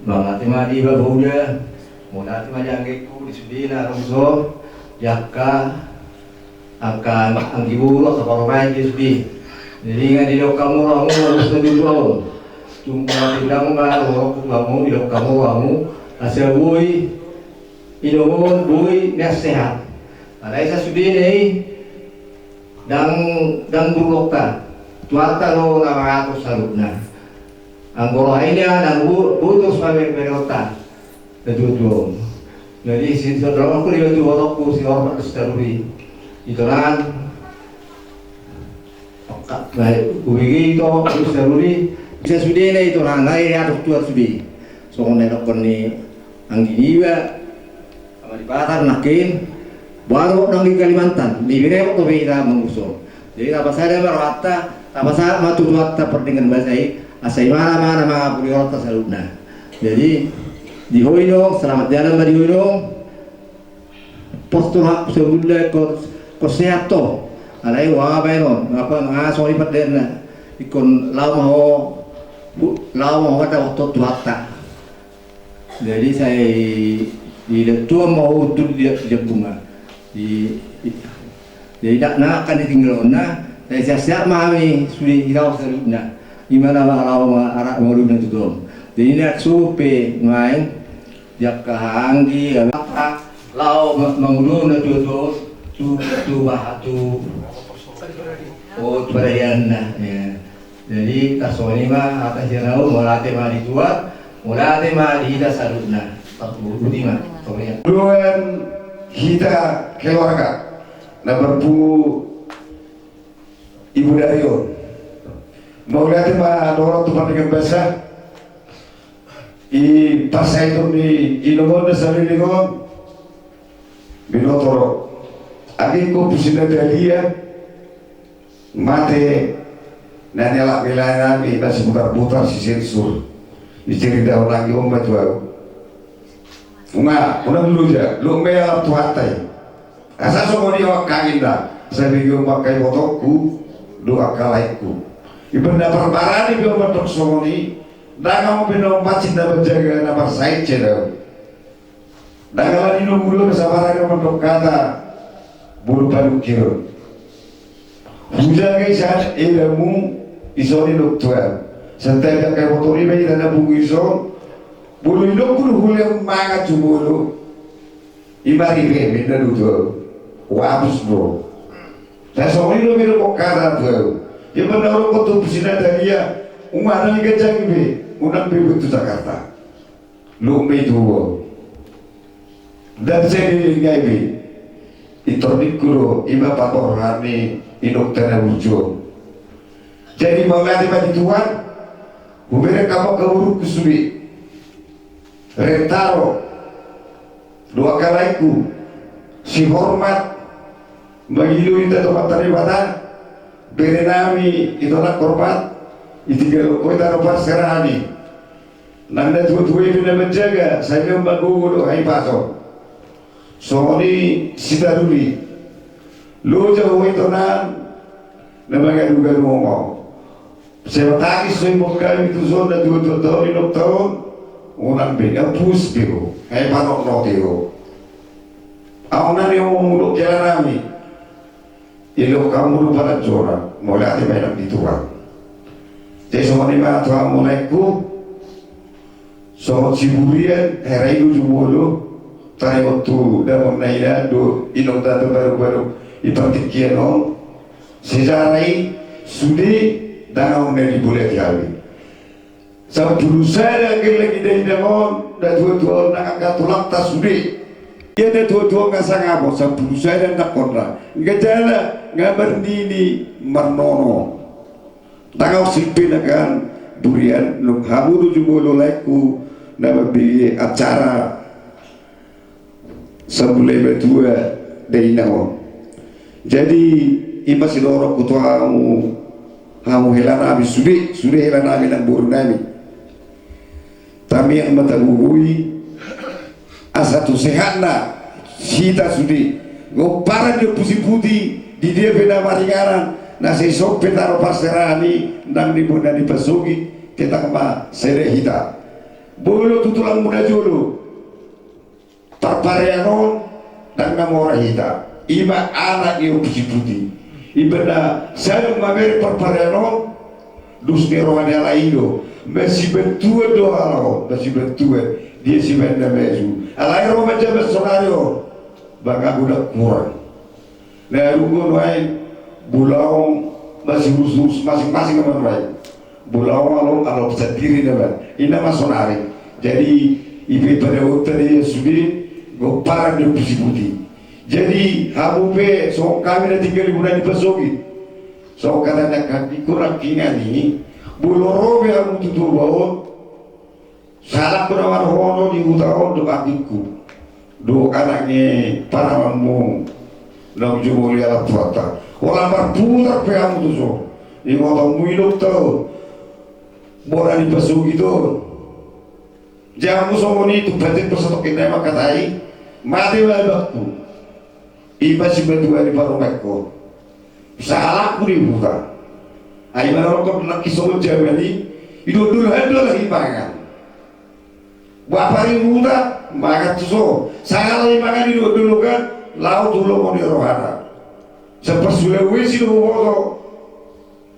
mauliate ma di baboda, mauliate ma di anggaengku di sude na ro di son, di angka, angka anggi boru, angka parumaen di sude. Jadi nga dilehon hamu rohamu mangurus na dulu on. Tung mauliate ma rohangku tu hamu, dilehon hamu rohamu asa boi inumon, boi na sehat. Alai sasudena i ndang, ndang burukta, Tuhanta do na mangatur saluhutna. Anggo roha i ndang bu-, butuh ma berbereonta natuatua on. Jadi si, so, dohononku do tu ibotongku si Hormat do si Taruli. Di tonan, baik, hubege ito tu si Taruli. Sasudena i tonan, na i atur Tuhan sude. Songon na nidokhon ni anggi niba, Ama di Pasar nangkin, baru nang di Kalimantan, di Beremo tu be hita mangurus on. Jadi tapasada ma rohanta, tapasahat ma tu Tuhanta pardenggan basa i, asa imana ma na mangapuli rohanta saluhutna. Jadi di ho inong, selamat jalan ma di ho inong. Pos tu hak sebelumna ingkon, ingkon sehat ho. Alai ua baen on, apa nga songon i pandenna. Ingkon laho ma ho, hu-, laho ma ho dapothon Tuhanta. Jadi sai di, di tuan ma ho tu di, di bunga. Di, di, jadi dak na akan ditinggalonna, sai sehat-sehat ma hami sude hita saluhutna. Imana ma laho ma arak mangoluna tu dom. Jadi na supe main jaka hanggi, laho ma-, mangoluna tu, tu, tu, tu, bah, tu, oh, tu paradianna, ya. Jadi tarsongon i ma hata sian au, mauliate ma di Tuhan, mauliate ma di hita saluhutna. Boti ma, songon i. Doan hita keluarga na marpungu Ibu Dari on. Mauliate ma dohot tu pardenggan basa. I parsahit ni inumon na saleleng on. Binoto do. Anggiat ho Pusi Natalia mate na nialap ni laenami, na siputar-putar sisensur. Diceritahon anggi on ma tu au. Unang, unang loja, loas ma i alap Tuhanta i. Asa songon i ho angka inda, sai begeon ma angka ibotongku dohot angka laengku. Ibana parbarani pe on mandok songon i. Ndang au pe na umpat sinna manjaga na parsahit sian au. Ndang ala ni na molo na sabarani on mandok hata molo panungkir on. Hujaga i sian edamu, i son i dok tu au. Santabi angka iboto niba i na pungu i son. Molo idokku do hulehon mangan jumolo, i ma ripe, ninna do tu au. Huhapus do. Sai songon i do pe dok hata tu au. Ia manaruhon tu Pusi Natalia, unang na i ganjang i be, unang be buat tu Jakarta. Loas ma i tu au. Ndang sai dilinggai be. Intor ningku do, i ma patorang ni inongta na burju on. Jadi mauliate ma di Tuhan, hubereng hamu angka borungku sude. Rentaro, dohot angka laengku, si Hormat, mangido hita tu Amanta Debata, berenami i tona Hormat, i tinggal ho hita do parserahan i. Nang na tuatua i pe na manjaga, sai lehon ma gogo dohot hahipason. Songon i si Taruli. Loja ho i tona na mangadugaduhon ho. Sai matangis do ibana hami tu son, na tua-tua taon, inong taon. Unang be, nga pus be ho, nga panotnoti ho. Ahu na ni omong mudok hela nami. Ilok hamu do pananjona, mauliate ma inang di Tuhan. Jadi songon i ma tu hamu laengku. Songon siburian, hera i do jumolo, taringot tu damang na ina do inong ta tu baru-baru i partingkian on. Sejarah i sude ndang adong na diboliati hami. Sampulu sada angka leleng i da inang on, na tua-tua on nang angka tulangta sude. Ia na tua-tua on nga sangap on, sampulu sada ndang hona. Nga jala, nga marnini marnono. Ndang adong sipinangan burian, nunga hamu do jumolo laengku na mambege acara sambula i matua da inang on. Jadi, i ma sidorongku tu hamu, hamu hela nami sude, sude hela nami nang boru nami. Tamiang ma tagogoi, asa tu sehatna hita sude, gomparan ni ompu si Puti, di dia pe na maringanan, na sai songon pe taro parserahan i, nang di bona ni pasogit, tetap ma sada hita. Bolo tu tulangmu na jolo. Parparean on, ndang na mora hita. I ma anak ni ompu si Puti. Ibana sadong mabere parparean on, dos ni roha ni halak i do. Masibantuan do halak on, masibantuan. Dia sibaen na maju. Alai ro ma jaman sonari on. Ba nga godang hurang. Na dung on nuaeng, bolaon masihurus-hurus masing-masing ma nuaeng. Bolaon alo, alo sandiri nama. I na ma sonari. Jadi, i pe padaonta dia sude, gomparan ni ompu si Puti. Jadi, hamu pe, songon hami na tinggal di bona ni pasogit. Songon hata ni angka nangkin on nangkiningan i, molo ro be hamu tu Toba on, sahalakku na marhono di huta on dohot anggingku, dohot anak ni pamanonmu naung jumolo i anak tuhanta. Holan marputar pe hamu tu son, ingotonmu inongta on, bona ni pasogit on. Jamu songon i, tung patik pe satongkin na i mangkatai, mate ma abangku. I ma simatua ni parumaenku. Sahalakku di huta. Ai manarongkon nangkin songon jaman i, i do dulu handol i mangan. Bapa ni huta, mangan tu son. Sahala i mangan i do dulu kan, laho tu lomo ni rohana. Saparsulawesi do huboto.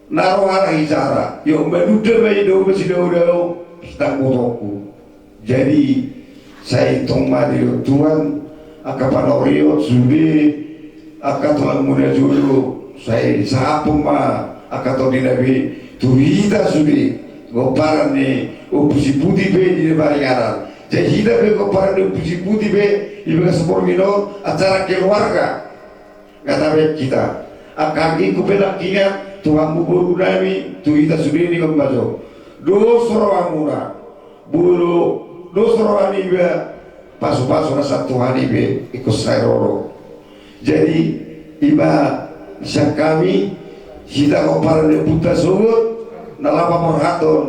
Na ro halak i sara, ia manunda ma i do masidaodao, stang botongku. Jadi, sai tong ma didok Tuhan, angka panaurion sude, angka tulangmuna jolo, sai sahaphon ma angka tondina be, tu hita sude, gomparan ni Ompu Siputi be di na maringanan. Jadi hita pe gomparan ni Ompu Siputi be, di bagas borngin on, acara keluarga. Nga tabaen hita. Angka anggingku pe nangkiningan, tu hamu boru nami, tu hita sude ninna ma jo. Dos rohamuna. Molo dos roha niba, pasupasu na sian Tuhan i be, ingkon sai ro do. Jadi, i ma sian hami, hita gomparan ni ompunta sogot, na laho paborhathon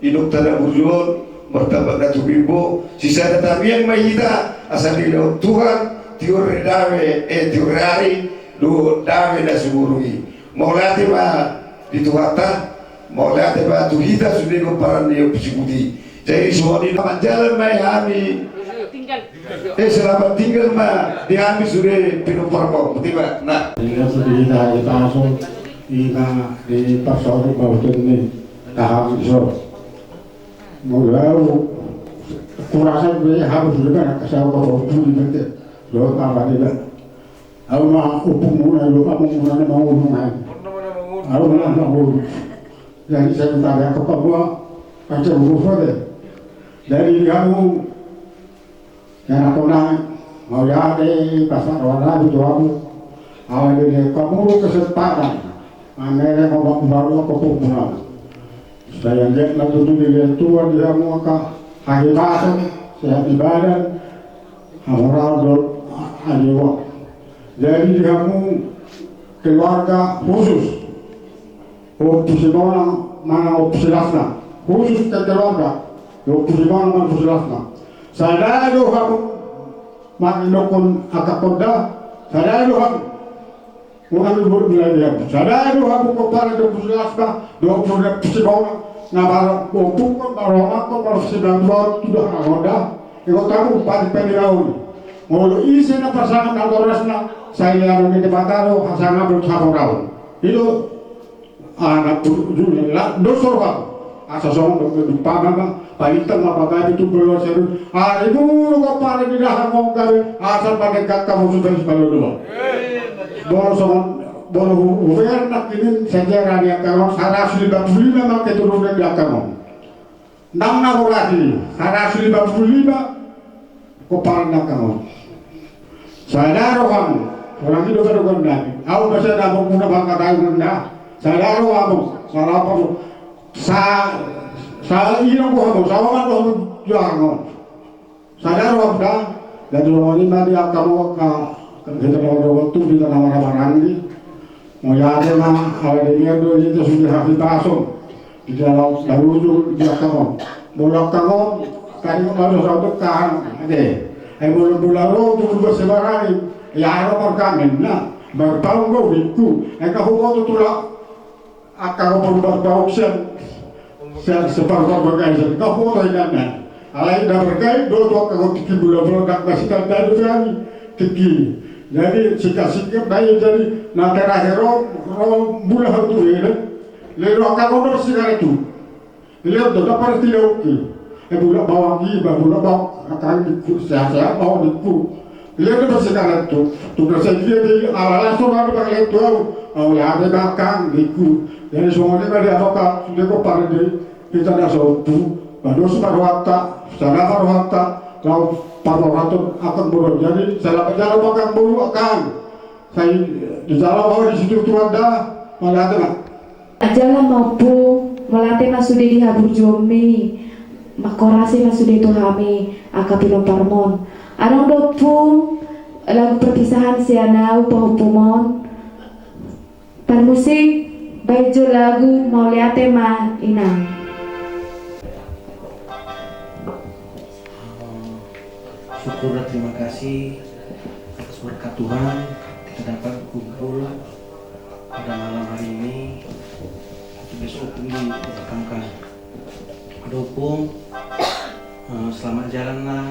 inongta na burju on, martamba na tumimbo, sisada tamiang ma hita, asa dilehon Tuhan, tiur ni dame, eh, tiur ni ari, dohot dame na sumurung i. Mauliate ma di Tuhanta, mauliate ma tu hita sude gomparan ni Ompu Siputi. Jadi songon i na manjalan ma i hami. Eh, selamat tinggal ma di hami sude pinompar ma. Betul, Pak? Nah. Tinggal sude hita di pasu, hita di pasu, bautan ni tahap iso. Molo au, kurasa be hamu sude kan, kasau kau pun di bete. Lo apa ni, Pak? Au ma ompumuna, lo amongmuna na mangolu nai. Au ma na mangolu. Jadi sai tabe angka pabua, pancam rupa de. Jadi di hamu, ya na kona, mauliate, pasahat roha nami tu hamu. Ala ni hamu kesempatan. Mangelek omak baru angka pabua. Supaya anggiat ma tutu dilehon Tuhan di hamu angka hahipason, sehat di badan, hamoraon dohot hadeoan. Jadi di hamu keluarga khusus, Ompu Simonang manang Ompu Silasna, khusus ke keluarga, Ompu Simonang manang Ompu Silasna. Sada do hamu mangidokkon angka konda, sada do hamu. Unang luhut mulai di hamu. Sada do hamu pomparan di Puskesmas, dohot Puskesmas Sibona, na maro-, pomparan, maro-, maro-, maro-, Sibona, tu dohot Honda. Iko tamu, padi-padi laun. Molo ise na pasangan na torasna, sai leanon ni Debata do, hasanga berut haporaun. Ilo, anak juli, la, dos roha. Asa songon do, do, pama, ma, paintang ma, pagabe tu, belo, seru. Ari mulu ko pare di dahar ngonggabe, asa pada gak kamu sudah sebalo dua. Bolo songon, bolo hu-, hubean nak ini sejarah di angka on, saratus lima puluh lima ma keturunan di angka on. Ndang na borati, saratus lima puluh lima pomparan di angka on. Sada rohamu, orang itu baru gondang. Au masa na mau guna bangka tahu gondang. Sada rohamu, salah apa? Sa, sa, ino rohamu, sawangan rohamu juangon. Sada roha da, jadi roha ni ma di angka mo, angka, angka hita na roha tu, hita na marhahamaranggi. Mauliate ma, ala demikian do hita sude hahipason. Di dalam darujung di angka mo. Molo angka mo, tadi mo do sautuk kan, ade. Ai molo mula ro, tu luas sebarani. Ya, ro markamen, na. Marpaung do, bingku. Ai, kahu mo tu tulak. Angka ho pun marpauk sian, sian separuh parbagaion, angka ho tu inganan. Alai na margait do tu angka ho tingki mula-mula, ndang masitandai do hami tingki. Jadi singkat-singkat na i, jadi na terakhir ro, ro mula ho tu, ya kan? Lelo angka ho do sigaret tu. Lelo do dapat tidak oke. Eh, bulak bawang i, ba, bulak bawang, angka ningku, sehat-sehat, bawang ningku. Lelo do sigaret tu, tu na sai dia di, ala langsung ada pakai tu, au, au, ya, ada belakang, ningku. Jadi, songon i ma di apa, Pak, sudah kok pada di, kita dah sopu, bados ma rohanta, sada ma rohanta, lau parrohaton angka boru. Jadi, selamat jalan angka boru, angka. Sai, di jalan mau di situ Tuhan dah, mauliate ma. Jala ma Ompung, mauliate ma sude di haburjuonmi, mangkorasi ma sude tu hami angka pinomparmon. Adong do Ompung, lagu perpisahan sian au pahompumon. Parmusik, baen jo lagu mauliate ma inang. Syukur dan terima kasih atas berkat Tuhan, kita dapat berkumpul pada malam hari ini untuk besok Ompung dimakamkan. Pada Ompung, eh, selamat jalan lah.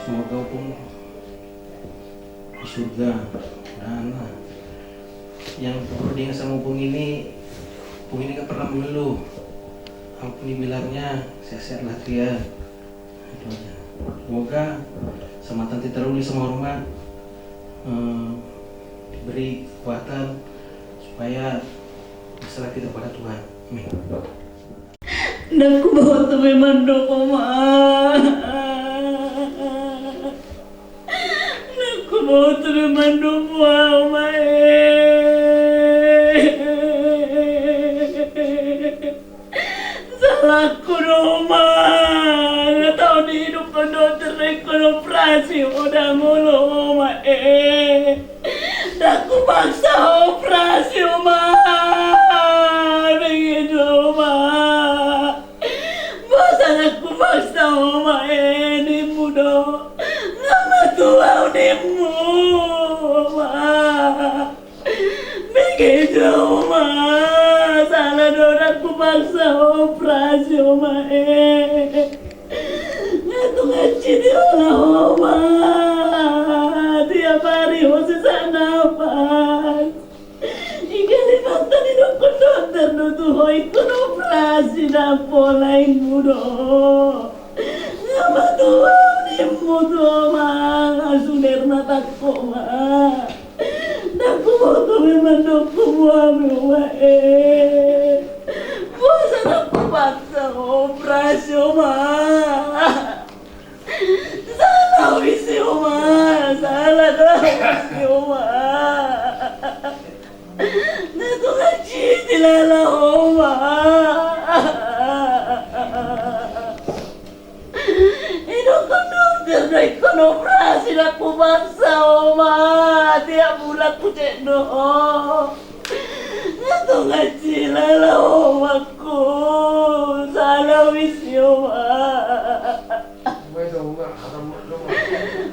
Semoga Ompung di surga. Nah, nah. Yang perlu diingat sama Ompung ini, Ompung ini nggak pernah mengeluh. Apapun dibilangnya, sehat-sehat lah, Tri, ya. Itu aja. Semoga sama Tante Taruli sama Hormat, eh, diberi kekuatan supaya berserah kita pada Tuhan. Amin. Ndang huboto be mandok, Oma. Ndang huboto be mandok, Oma, eh. Salahku do, Oma. Nga tau diidukhon dokter, ingkon operasi ho, ndang olo, Oma, eh. Ndang hupaksa ho operasi, Oma. Bege jo, Oma. Boasa ndang hupaksa ho, Oma, eh, nimmu do. Nga matua au nimmu, Oma. Bege jo, Oma. Sala do ndang hupaksa ho operasi, Oma, eh. Nga tung hansit dioloi ho, Oma. Tiap ari ho sesak napas. I Kalimantan idokhon dokter do tu ho, ingkon operasi, ndang pola, immu do. Nga matua au nimmu tu ho, Oma, nga suder matangko, Oma. Ndang huboto be mandok hamu, Oma, eh. Boasa ndang hupaksa ho operasi, Oma. Sala au ise, Oma, sala do au ise, Oma. Nga tung hansit dilala ho, Oma. Idokhon dokter do ingkon operasi, ndang hupaksa ho, Oma. Tiap bulan hucek do ho. Nga tung hansit dilala ho, Oma, ku. Sala au ise, Oma.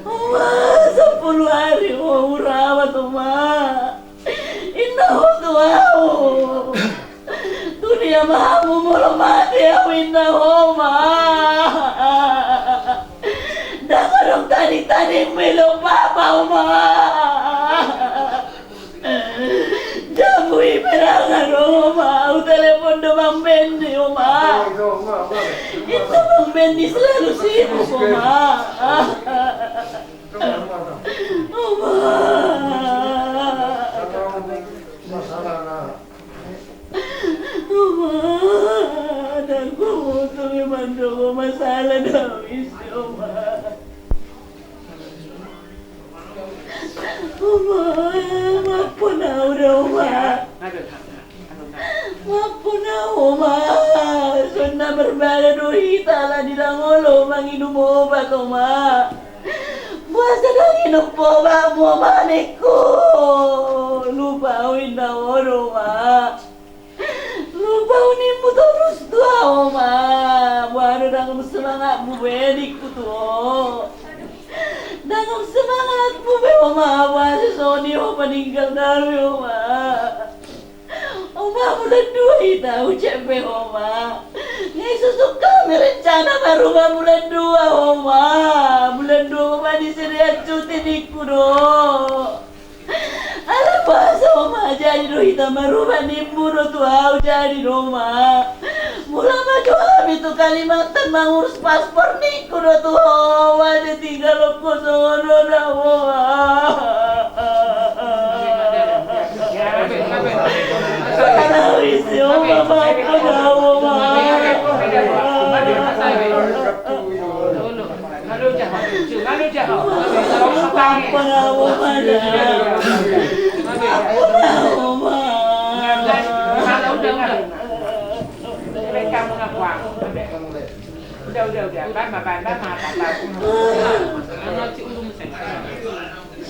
Oma, sampulu ari ho hurawat, Oma. Ahu. Tu dia ma hamu molo mate ahu, inna ho ma. Ndang adong tading-tading milo papa, oma. Jabu i pe ndang adong, oma. Ahu telepon do Bang Bendi, oma. Itu Bang Bendi selalu sibuk, oma. Oma. Oma, anakku, tu memang do masalah do isi, oma. Oma, maafhon ahu da, oma. Maafhon ahu, oma. Songon na marbada do hita ala ni ndang olo manginum obat, oma. Boasa ndang inum obatmu, oma, ningku. Lupa ahu, inna ho do, oma. Lupa ahu nimmu torus tu ahu, oma. Boha do, ndang semangatmu be, ningku tu ho. Ndang semangatmu be, oma. Boasa songon i ho maninggal nami, oma. Oma, bulan dua hita ucek be, oma. Nga isusuk hami rencana marumah bulan dua, oma. Bulan dua, oma, di sini acuti, ningku do. Ala boasa, oma, jadi do hita marumah, nimmu do tu ahu, jadi do, oma. Mula ma do hami tu Kalimantan mangurus paspor, ningku do tu ho, oma, ditinggalhon ho songon on, oma. Ala isi, oma, maafhon ahu, oma. Udah, udah, udah. Bang, bang, bang, bang, bang.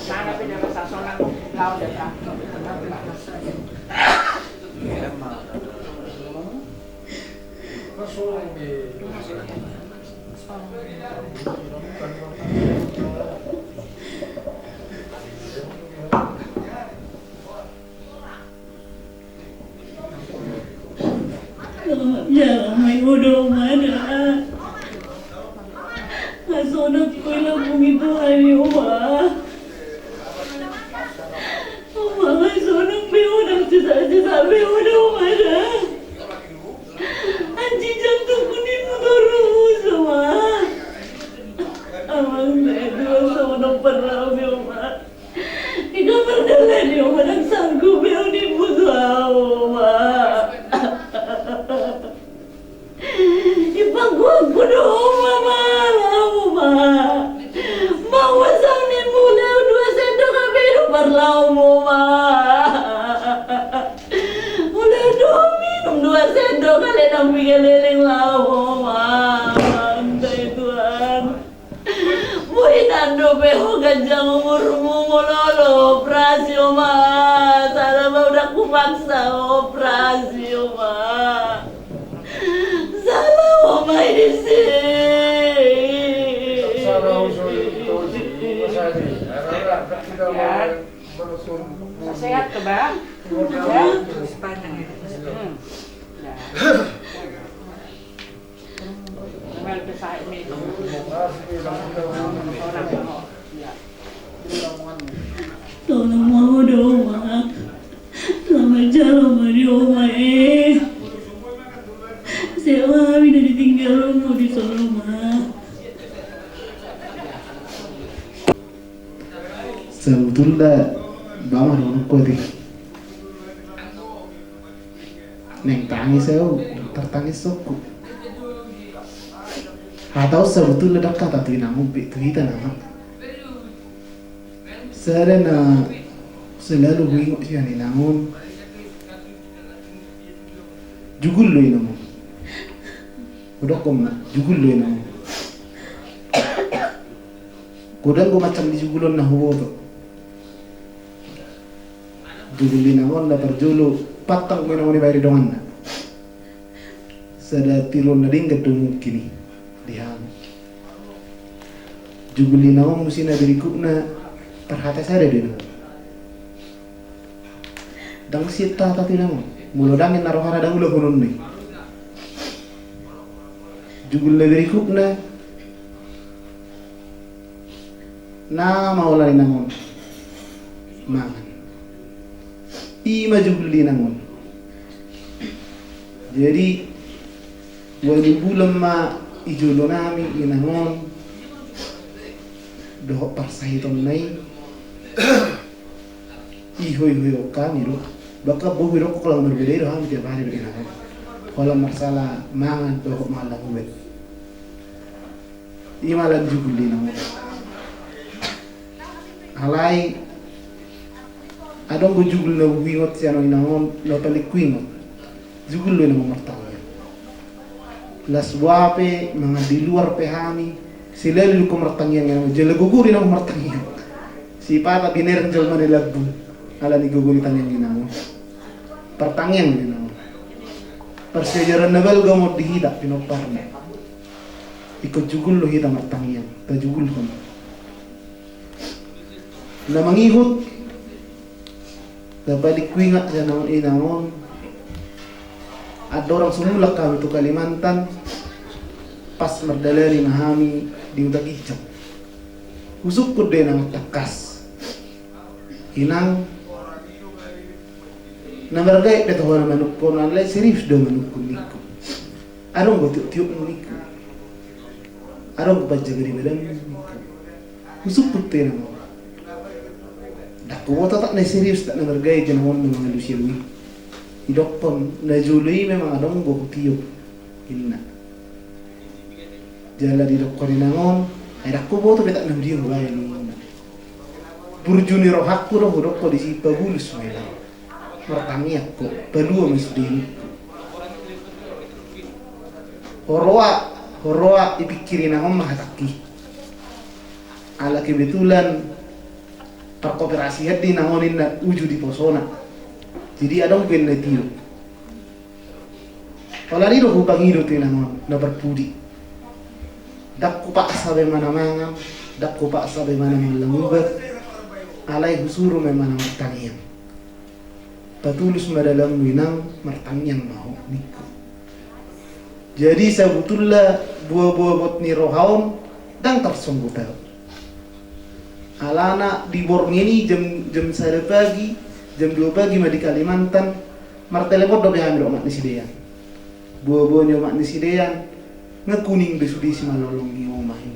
Mana beda bahasa Sonang, kau dah, Bang. Jalang ma i, uda, oma da. Hasonang ho i, lambung i tu hami, oma. Oma, hasonang be ho, ndang sesak-sesak be ho da, oma da. Anjing jantungku, nimmu torus, oma. Amang, ndang, dua songon parlau be, oma. Di kamar dalan i, oma, ndang sanggup be ahu nimmu tu ahu, oma. Ipangkuangku do, oma, ma laho, oma. Mauas ahu nimmu, laho dua sendok hape do parlaho, oma. Molo do minum dua sendok ale, ndang piga leleng laho, oma. Amang, ndang, Tuhan. Boi nang dope ho ganjang umurmu molo olo operasi, oma. Sala ma, ndang hupaksa operasi, oma. Sala, oma, i disi. Ya. Sehat, Bang. Ya. Hmm. Ya. Tolong ma ahu da, oma. Selamat jalo ma di oma, e. Selamat, hami na ditinggalhonmu di son, oma. Sabotulna, ba ma dohononku, ate. Naeng tangis ahu, ndang tartangis sokku. Hata on sabotulna ndang hata tu inang on pe, tu hita nama. Sada na selalu huingot sian inang on. Jugul do inang on. Hudokkon ma, jugul do inang on. Godang do macam ni jugul on na huboto. Jugul ni inang on na parjolo, pantang do inang on dibaen donganna. Sada tiruon na denggan do mungkin i di hami. Jugul ni inang on muse na berikutna, parhata sada do inang on. Ndang sian hata tu inang on. Molo ndang inna rohana ndang ulahononna i. Jugul na berikutna. Na maola ni inang on mangan. I ma jugul ni inang on. Jadi ualu bulan ma i jolo nami inang on dohot parsahitonna i. Ihoihoihon hami do. Bahkan boha idokkon, holan marbeda do hami tiap ari do inang on. Holan marsala mangan dohot mangallang ubat. I ma lan jugul ni inang on. Alai adong do jugul na huingot sian inang on, na paling huingot. Jugul do inang on martangiang. Las boha pe, mangan di luar pe hami, selalu do martangiang inang on. Jala gogo do inang on martangiang. Sipata binereng jolma na lambung ala ni gogo ni tangiang inang on. Partangiang do inang on. Parsiajaran na balga ma on di hita pinomparna. Ingkon jugul do hita martangiang, tajugulhon. Na mangihut, na paling huingat sian inang on, andorang so mulak hami tu Kalimantan, pas mardalani ma hami di Huta Ginjang. Husungkun do inang on tangkas. Inang, na margait be tu ho na manungkun on, alai serius do manungkun ningku. Adong do tioptiopmu ningku. Adong do panjaga di badanmu ningku. Husungkun tu inang on. Ndang huboto tak na serius tak na margait inang on na mangalusi au i. Idokkon na jolo i memang adong do hutiop inna. Jala didokkon inang on, ai ndang huboto be tak na hudia hubaen inna. Burju ni rohangku do hudokkon disi pabulus ma inang. Martangiang ho, palua ma sude ningku. Huroa, huroa ipikir inang on ma hatangki. Ala kebetulan parkoperasian do inang on inna uju di posona. Jadi adong do inna tiop. Holan i do hupangido tu inang on na parpudi. Ndang hupaksa be imana mangan, ndang hupaksa be imana mangallang ubat. Alai husuru ma imana martangiang. Patulus ma dalanmu inang, martangiang ma ho ningku. Jadi sabutulna boaboa bot ni roha on ndang tarsonggot au. Alana di borngin i jam, jam sada pagi, jam dua pagi ma di Kalimantan, martelepon dope hami dohot omak ni si Dean. Boaboa ni omak ni si Dean, nga kuning be sude simalolong ni oma i.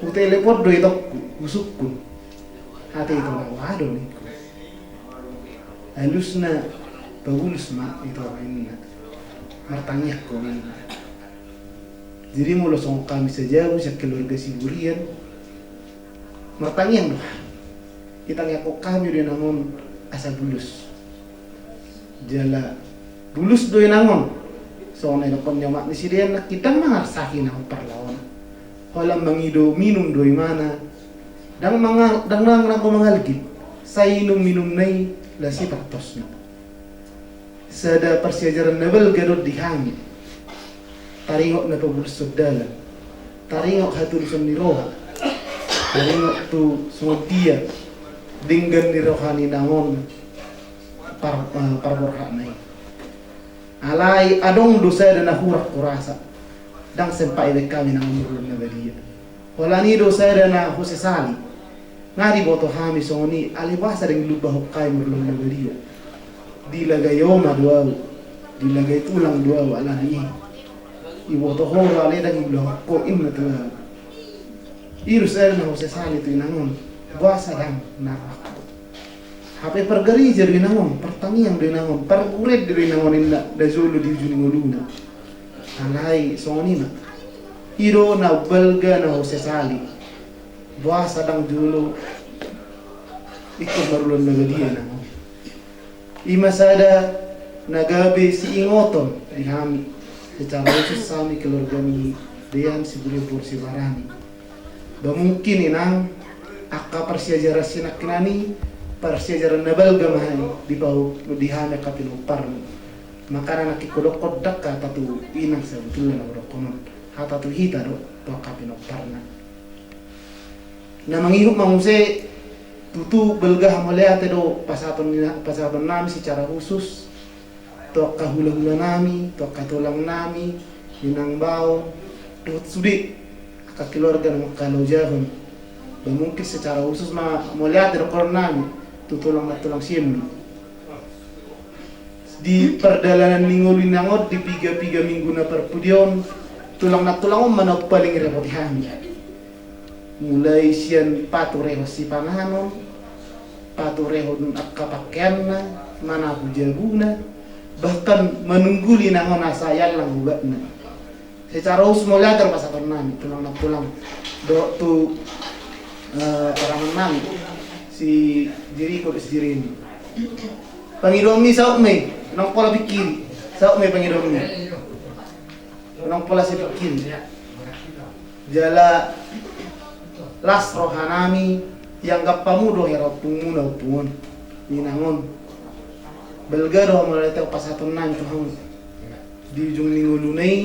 Hutelepon do itongku, husungkun. Ate ito, na boha do ningku. Alusna, pabulus ma ito inna. Martangiang ho inna. Jadi molo songon hami sajabu sian keluarga Siburian, martangiang do hami. Itangiangkon hami do inang on asa bulus. Jala bulus do inang on. Songon na idokkon ni omak ni si Dean, nangkin ndang mangarsahi inang on parlaona. Holan mangido minum do imana. Ndang mangal-, ndang, ndang, ndang mangalgit. Sai inumna i las i partosna. Sada parsiajaran na balga do di hami. Taringot na pabulusonhon dalan. Taringot hatuluson ni roha. Taringot tu songon dia denggan ni roha ni inang on par-, eh, parborhatna i. Alai adong do sada na hurang hurasa. Ndang sempat ibaen hami inang on marulaon na badia. Holan i do sada na husesali. Nga diboto hami songon i, alai boasa dang dilumbahon hami marulaon na badia. Dilagai oma do au, dilagai tulang do au ala ni i. Iboto ho do alai dang dilumbahon ho inna tu au. I do sada na husesali tu inang on, boasa dang na rohangku. Hape pargareja do inang on, partangiang do inang on, parguru do inang on inna na jolo di uju ni ngoluna. Alai songon i ma. I do na balga na husesali. Boasa dang jolo ingkon marulaon na badia inang on. I ma sada na gabe siingoton di hami. Secara khusus hami keluarga ni Dean Siburian Sibarani. Ba mungkin inang, angka parsiajaran sinangkinan i, parsiajaran na balga ma i di pahu-, di hami angka pinomparmu. Makana nangkin hudokkon ndang hata tu inang sabutulna na hudokkon on. Hata tu hita do, tu angka pinomparna. Na mangihut ma muse, Tutu balga hamauliate do pasahaton ni, pasahaton nami secara khusus tu angka hula-hula nami, tu angka tulang nami, inang bao, dohot sude angka keluarga na mangkalojahon. Ba mungkin secara khusus ma mauliate dohonon nami tu tulang na tulang sian. Di pardalanan ni ngolu inang on di piga-piga minggu na parpudi on, tulang na tulang on ma na paling repoti hami. Mulai sian paturehon sipanganon, paturehon angka pakeanna, manapu jabuna, bahkan manungguli inang on asa iallang ubatna. Secara khusus mauliate do pasahaton nami, tulang na tulang. Dohot tu, eh, parangan nami, si Jeriko, si Jeremy. Pangidoanmi saut ma i, unang pola pingkiri. Saut ma i pangidoanmi. Unang pola sai pingkiri. Jala las roha nami, ianggap hamu do hera ompungmuna ompung on. Inang on. Balga do hamauliate pasahaton nami tu hamu. Di ujung ni ngoluna i,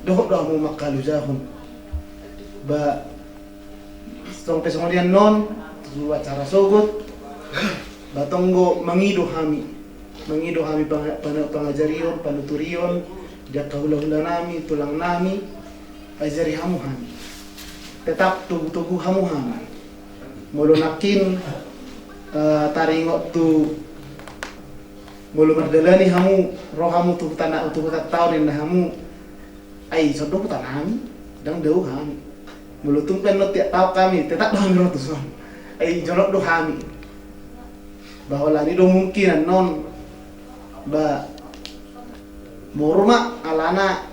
dohot do hamu mangkalojahon. Ba, tong pe songon i annon, tu acara sogot, ba tong do mangido hami. Mangido hami pang-, pang-, pangajarion, panuturion, di angka hula-hula nami, tulang nami, ajari hamu hami. Tetap togu-togu hamu hami. Molo nangkin, eh, taringot tu, molo mardalani hamu, ro hamu tu huta na, tu hutanta on ninna hamu, ai ison do huta nami, ndang dao hami. Molo tung pe annon tiap taon hami, tetap do hami ro tuson. Ai jonok do hami. Ba holan i do mungkin annon, ba moru ma alana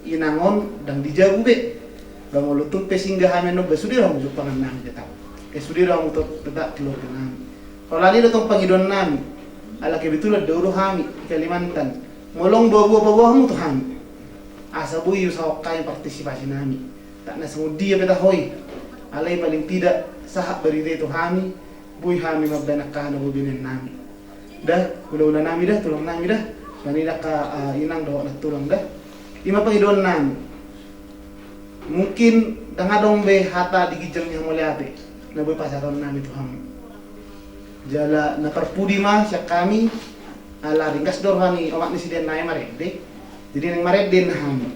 inang on ndang di jabu be. Ba molo tung pe singgah hami annon ba sude do hamu jumpangan nami tetap. Eh, sude do hamu to-, tetap keluarga nami. Holan i do tong pangidoan nami. Ala kebetulan dao do hami di Kalimantan. Molo nunga boa-boa, boa-boa hamu tu hami. Asa boi diusahahon hami partisipasi nami. Ndang na songon dia pe tahe i. Alai paling tidak sahat barita i tu hami. Boi hami mambaen angka na boi binaen nami. Da, hula-hula nami da, tulang nami da. Songon i da angka, ah, inang dohot nantulang da. I ma pangidoan nami. Mungkin ndang adong be hata di ginjang ni hamauliate na boi pasahaton nami tu hamu. Jala na parpudi ma sian hami, ala ringgas do roha ni omak ni si Dian nai marende. Jadi naeng marende ninna hami.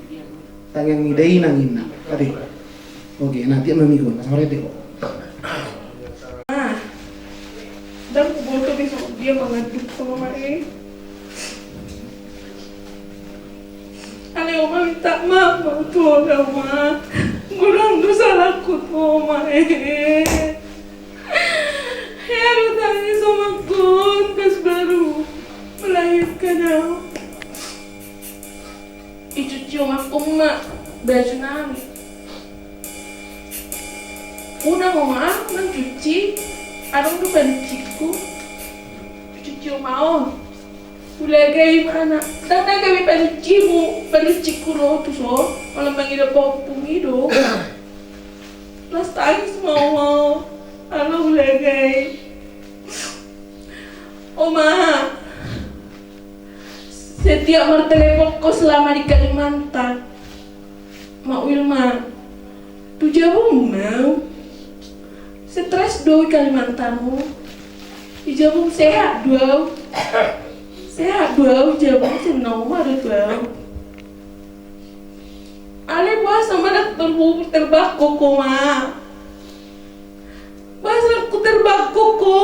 Tangiang ni dainang ninna. Ate. Oke, na tiap ma migo, na marende ho. Ah. Ndang huboto be songon dia mangantukkon omak i. Alai omak, minta maaf ma tu ho da omak. Godang do salahku tu ho omak e. Hea do tangis omakku on pas baru melahirkan au. Dicuci omakku ma baju nami. Unang omak, unang cuci. Adong do panucikku. Cuci omak on. Hulaga i ma na. Ndang na gabe panucimu, panucikku do tuson. Molo mangido paompung i do. Las tangis ma omak on. Ala hulaga i. Omak. Setiap martelepon ho selama di Kalimantan. Mak Wilma, tu jabum ma au. Stres do au di Kalimantan on. Di jabum sehat do au. Sehat do au di jabum, songon na omak do tu au. Alai boasa ma ndang terhubung, terbangkok ho ma. Boasa ndang terbangkok ho.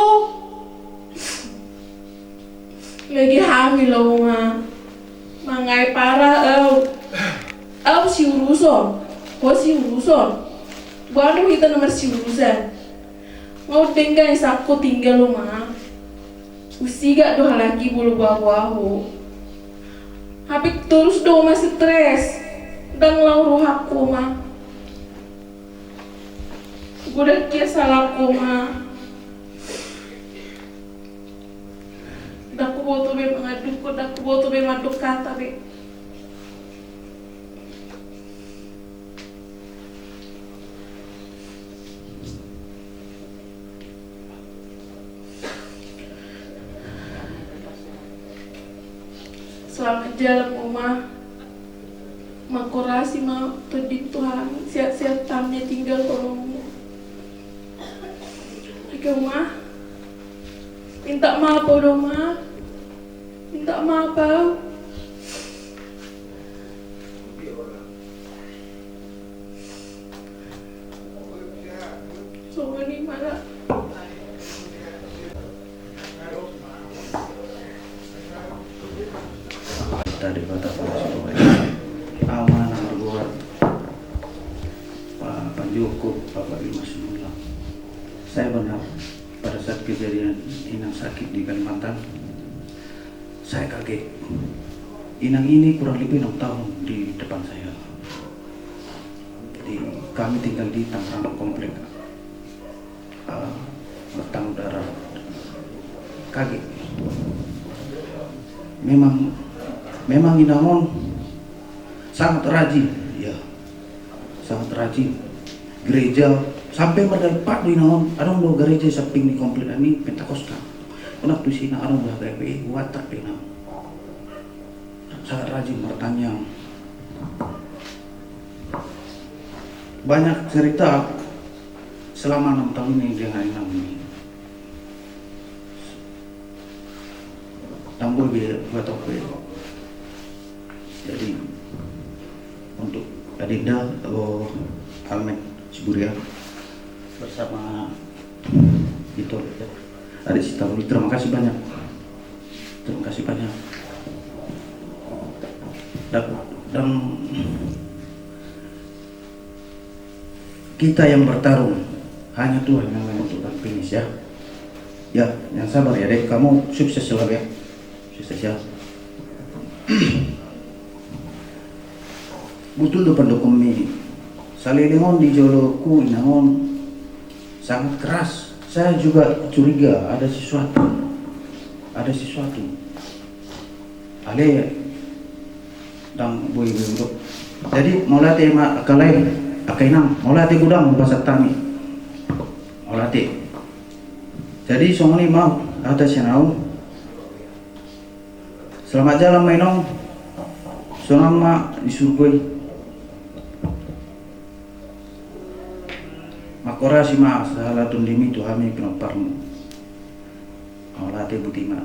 Lagi hamil au ma. Mangae parah au. Au siuruson. Ho siuruson. Boha do hita na marsiurusan. Nga denggan i, sangko tinggal au ma. Usiga do halak i molo boa-boa ho. Hape torus do au ma stres. Ndang lao rohangku ma. Godang hea salahku ma. Ndang huboto be mangantukkon, ndang huboto be mandok hata be. Selamat jalan, Oma. Mangkorasi ma tondim tu hami, sehat-sehat hami tinggal, tolong. Doma, minta maaf au Doma, minta maaf au. Songon i ma. Tadi kata Pak Jokowi, aman, aman, buat Pak Panjoko, Bapak Lima Semula. Saya benar, pada saat kejadian Inang sakit di Kalimantan, saya kaget. Inang ini kurang lebih enam tahun di depan saya. Di, kami tinggal di Tangerang komplek, eh, bertamu darah. Kaget. Memang, memang Inang on sangat rajin, ya. Sangat rajin. Gereja, sampe mardalpak do Inang on, adong do gereja i samping ni komplek nami, Pentakosta. Unang tusi Inang adong do H K P I, huantar do Inang. Sangat rajin martangiang. Banyak cerita selama enam tahun ini dengan Inang ini. Tanggul dia, gua tau gue. Jadi, untuk Adinda, oh, Almet Siburian bersama itu, Adik Sitaruli, terima kasih banyak. Terima kasih banyak. Dan, dan kita yang bertarung, hanya Tuhan yang menentukan finish, ya. Ya, yang sabar ya, Dek. Kamu sukses selalu, ya. Sukses, ya. Betul tu pandohanmi. Saleleng on di joloku Inang on sangat keras. Saya juga curiga ada sesuatu. Ada sesuatu. Ale, ndang boi-boi do. Jadi, mauliate ma angka lae, angka inang, mauliate godang hupasahat hami. Mauliate. Jadi, songon i ma hata sian au. Selamat jalan ma Inong. Sonang ma di surgo i. Mangkorasi ma sahala tondimi tu hami pinomparmu. Mauliate, botima.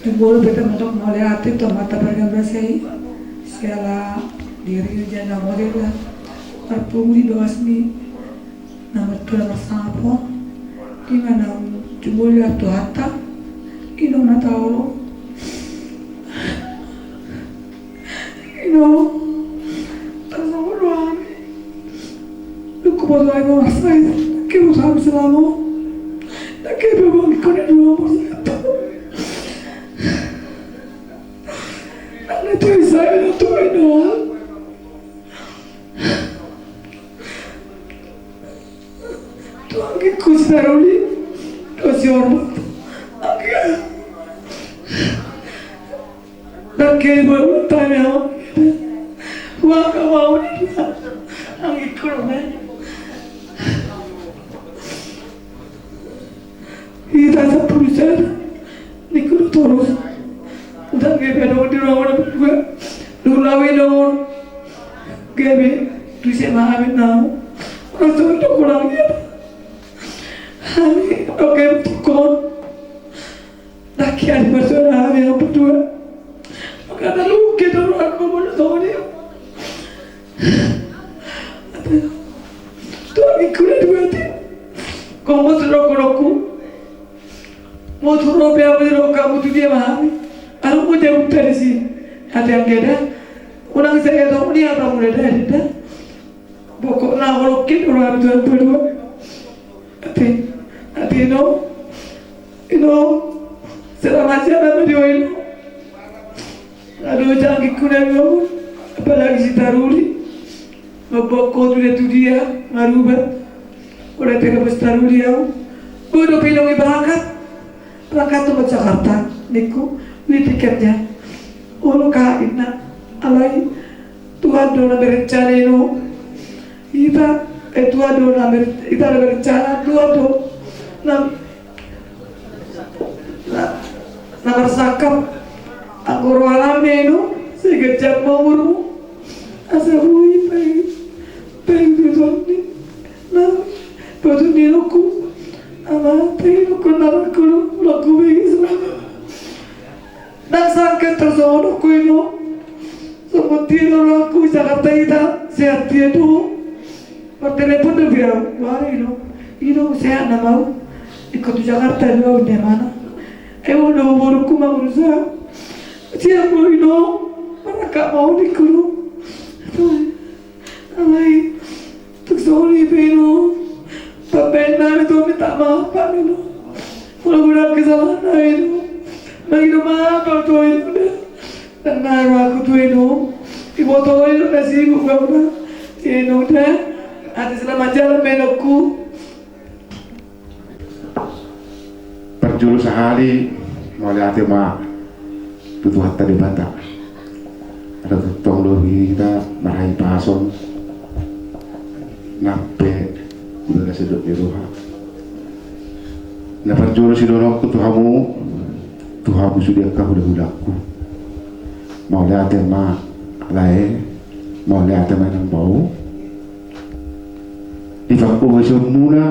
Jumolo pe hita mandok mauliate tu Amanta Pardenggan Basa i, siala diri jala model na marpungu di bagasni, na martua marsangap on. Ima naung jumolo tu hata, Inong na taolo. Inong, tarsongon do hami. Dung huboto hami marsahit, ndang huboto hami selama on. Ndang huboto hami, Inong, marsahit. Ndang na tuisa, Inong, tu Inong. Tu anggingku si Taruli, tu si Hormat. Anggingku. Ndang kehe ma ulang tani au. Huangka ma au ninna anggingku on. Hita sampulu sada ningku do torus. Ndang gabe adong di ruangan on dua. Dung laho i dongan gabe tu si ama hami nau. Rasul do kurang ia. Hami oke tukon. Ndang kian marsuara hami angka dua. Maka na luge do rohangku molo songon i. Tuhan ikuna dua ti. Komo tu rokorokku. Mau tu rope apa di rokamu tu dia ma hami. Anu mau jauh dari sini. Hati yang beda. Unang saya tahu ni apa mulai dari dah. Pokokna molo hita do roha tu Tuhan. Ate, ate Inong, Inong, selamat siang nama dia Inong. Aduh, jangan kikuna Inong, apalagi si Taruli. Mabokko tu dia tu dia, marubat. Udah tega bos Taruli au. Bodo pinong i berangkat. Berangkat tu Jakarta, ningku, beli tiketnya. Olo ka inna, alai Tuhan do na berencana Inong. Hita, eh, Tuhan do na ber-, hita na berencana, Tuhan do na, na, na marsangkap. Anggo rohanami Inong, sai ganjang ma umurmu. Asa boi pe. Boto ni inongku, ama, tai inongku, na marangkulo, lagu begi sama. Nang sangkan tarsongon ku ino. Songon dia do rohangku, Jakarta hita, sehat dia do. Martelepon do bia, wari ino. Ino sehat nama au. Ikut tu Jakarta do au, ni mana. Ayo do borungku ma berusaha. Siap do ino. Marangkak ma au di kuru. Alai, tung songon i pe ino. Pambaen nami tu, minta maaf ma ino. Molo godang kesalahan nami ino. Mangido maaf ma au tu ino da. Nang na rohangku tu ino. Iboto ino na sibuk au da. Ino da. Ate selamat jalan ma inongku. Parjolo sahali, mauliate ma tu Tuhanta Debata. Ala tongtong do hita marhahipason, nang pe udah sedot ni roha. Na parjolo sidohononku tu hamu, tu hamu sude angka hulahulangku. Mauliate ma lae, mauliate ma inang, bau. Di pangkuhasonmuna,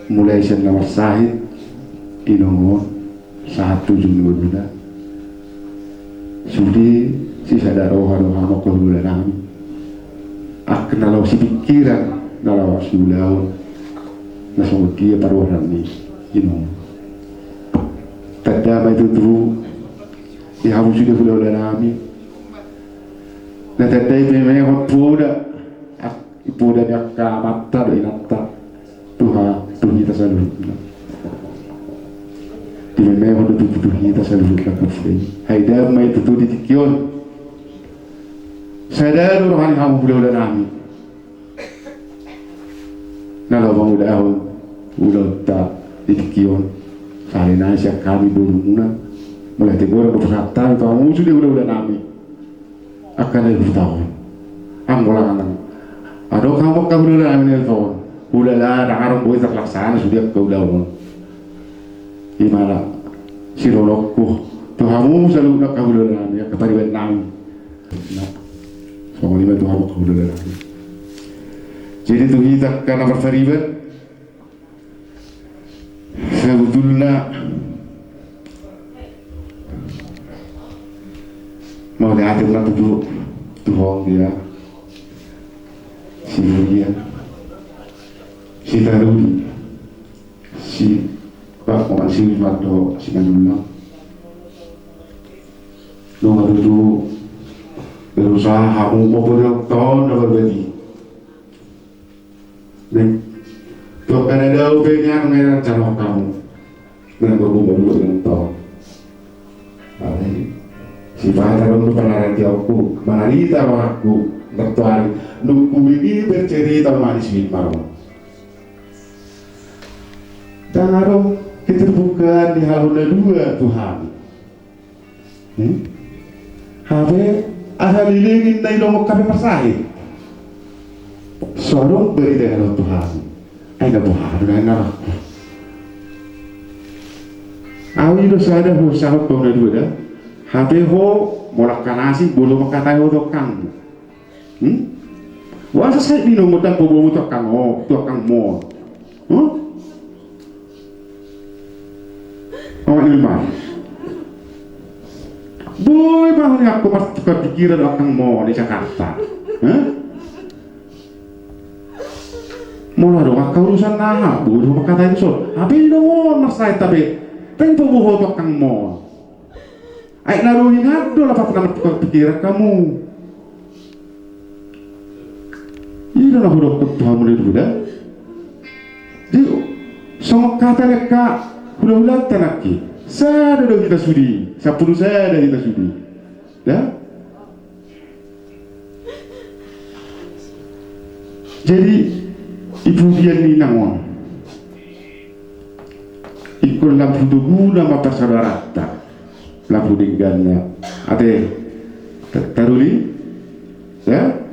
mulai sian na marsahit inong on sahat tu ujung ni ngoluna. Sude sisada roha do hamu angka hulahula nami. Angka na laho sipingkiran, na laho siulaon, na songon dia paruaran ni inong on. Tanda ma i tutu di hamu sude hulahula nami. Na tanda i pe memehon poda, ak-, poda ni angka amanta dohot inanta tu ha-, tu hita saluhutna. Dimemehon do tutu tu hita saluhutna poda i. Ai damang ma i tutu di tingki on. Sada do roha ni hamu hulahula nami. Na laho mangulahon ulaonta di tingki on. Sahali nai sian hami borumuna. Mauliate godang do pasahaton nami tu hamu sude hulahula nami. Angka na di huta on. Anggo lang nang adong hamu angka hulahula nami na di huta on, hulala ndang adong boi terlaksana sude angka ulaon on. I ma na sidohononku tu hamu saluhutna angka hulahula nami, angka pariban nami. Nah, songon i ma tu hamu angka hulahula nami. Jadi tu hita angka na marsariban, sebetulna mauliate ma tutu tu ho dia, si Buria, si Taruli, si Pak Komang, si Marto, si Manula. Nunga tutu berusaha hamu mamboan on na marbadi. Neng, tu angka na dao pe nian nunga i rancana hamu. Neng, berbunga dua dengan taon. Alai sipata do tu panaratianku, manarita rohangku, mertuari nungku ini bercerita manis di malam. Ndang adong keterbukaan di halaman na dua tu hami. Hmm? Hape asa lelengin na idongkon hape marsahit. So adong barita na ro tu hami. Ai na boha do na rohangku. Au i do sada huhasahon tu na dua da. Hape ho molo angka na asing boi do mangkatai ho tu angkangmu. Hmm? Boasa sai di inongmu ndang paboamu tu angkang ho, tu angkangmu on? Hmm? Omak ni Ilmar. Boi ma ho nian ho martukar pikiran tu angkangmu on di Jakarta. Hmm? Molo adong angka urusan na aha, boi do mangkatai dison. Hape inong on marsahit hape. Ndang paboa ho tu angkangmu on. Ai na ro hian do laho martukar pikiran hamu. I do na hudokkon tu hamu na dua da. Jadi songon hata ni angka hulahulanta nangkin, sada do hita sude, sampulu sada hita sude. Da? Jadi i pudian ni inang on, ingkon lam hutoguna ma parsaudaranta, lam hudengganna. Ate Ta-, Taruli? Ya?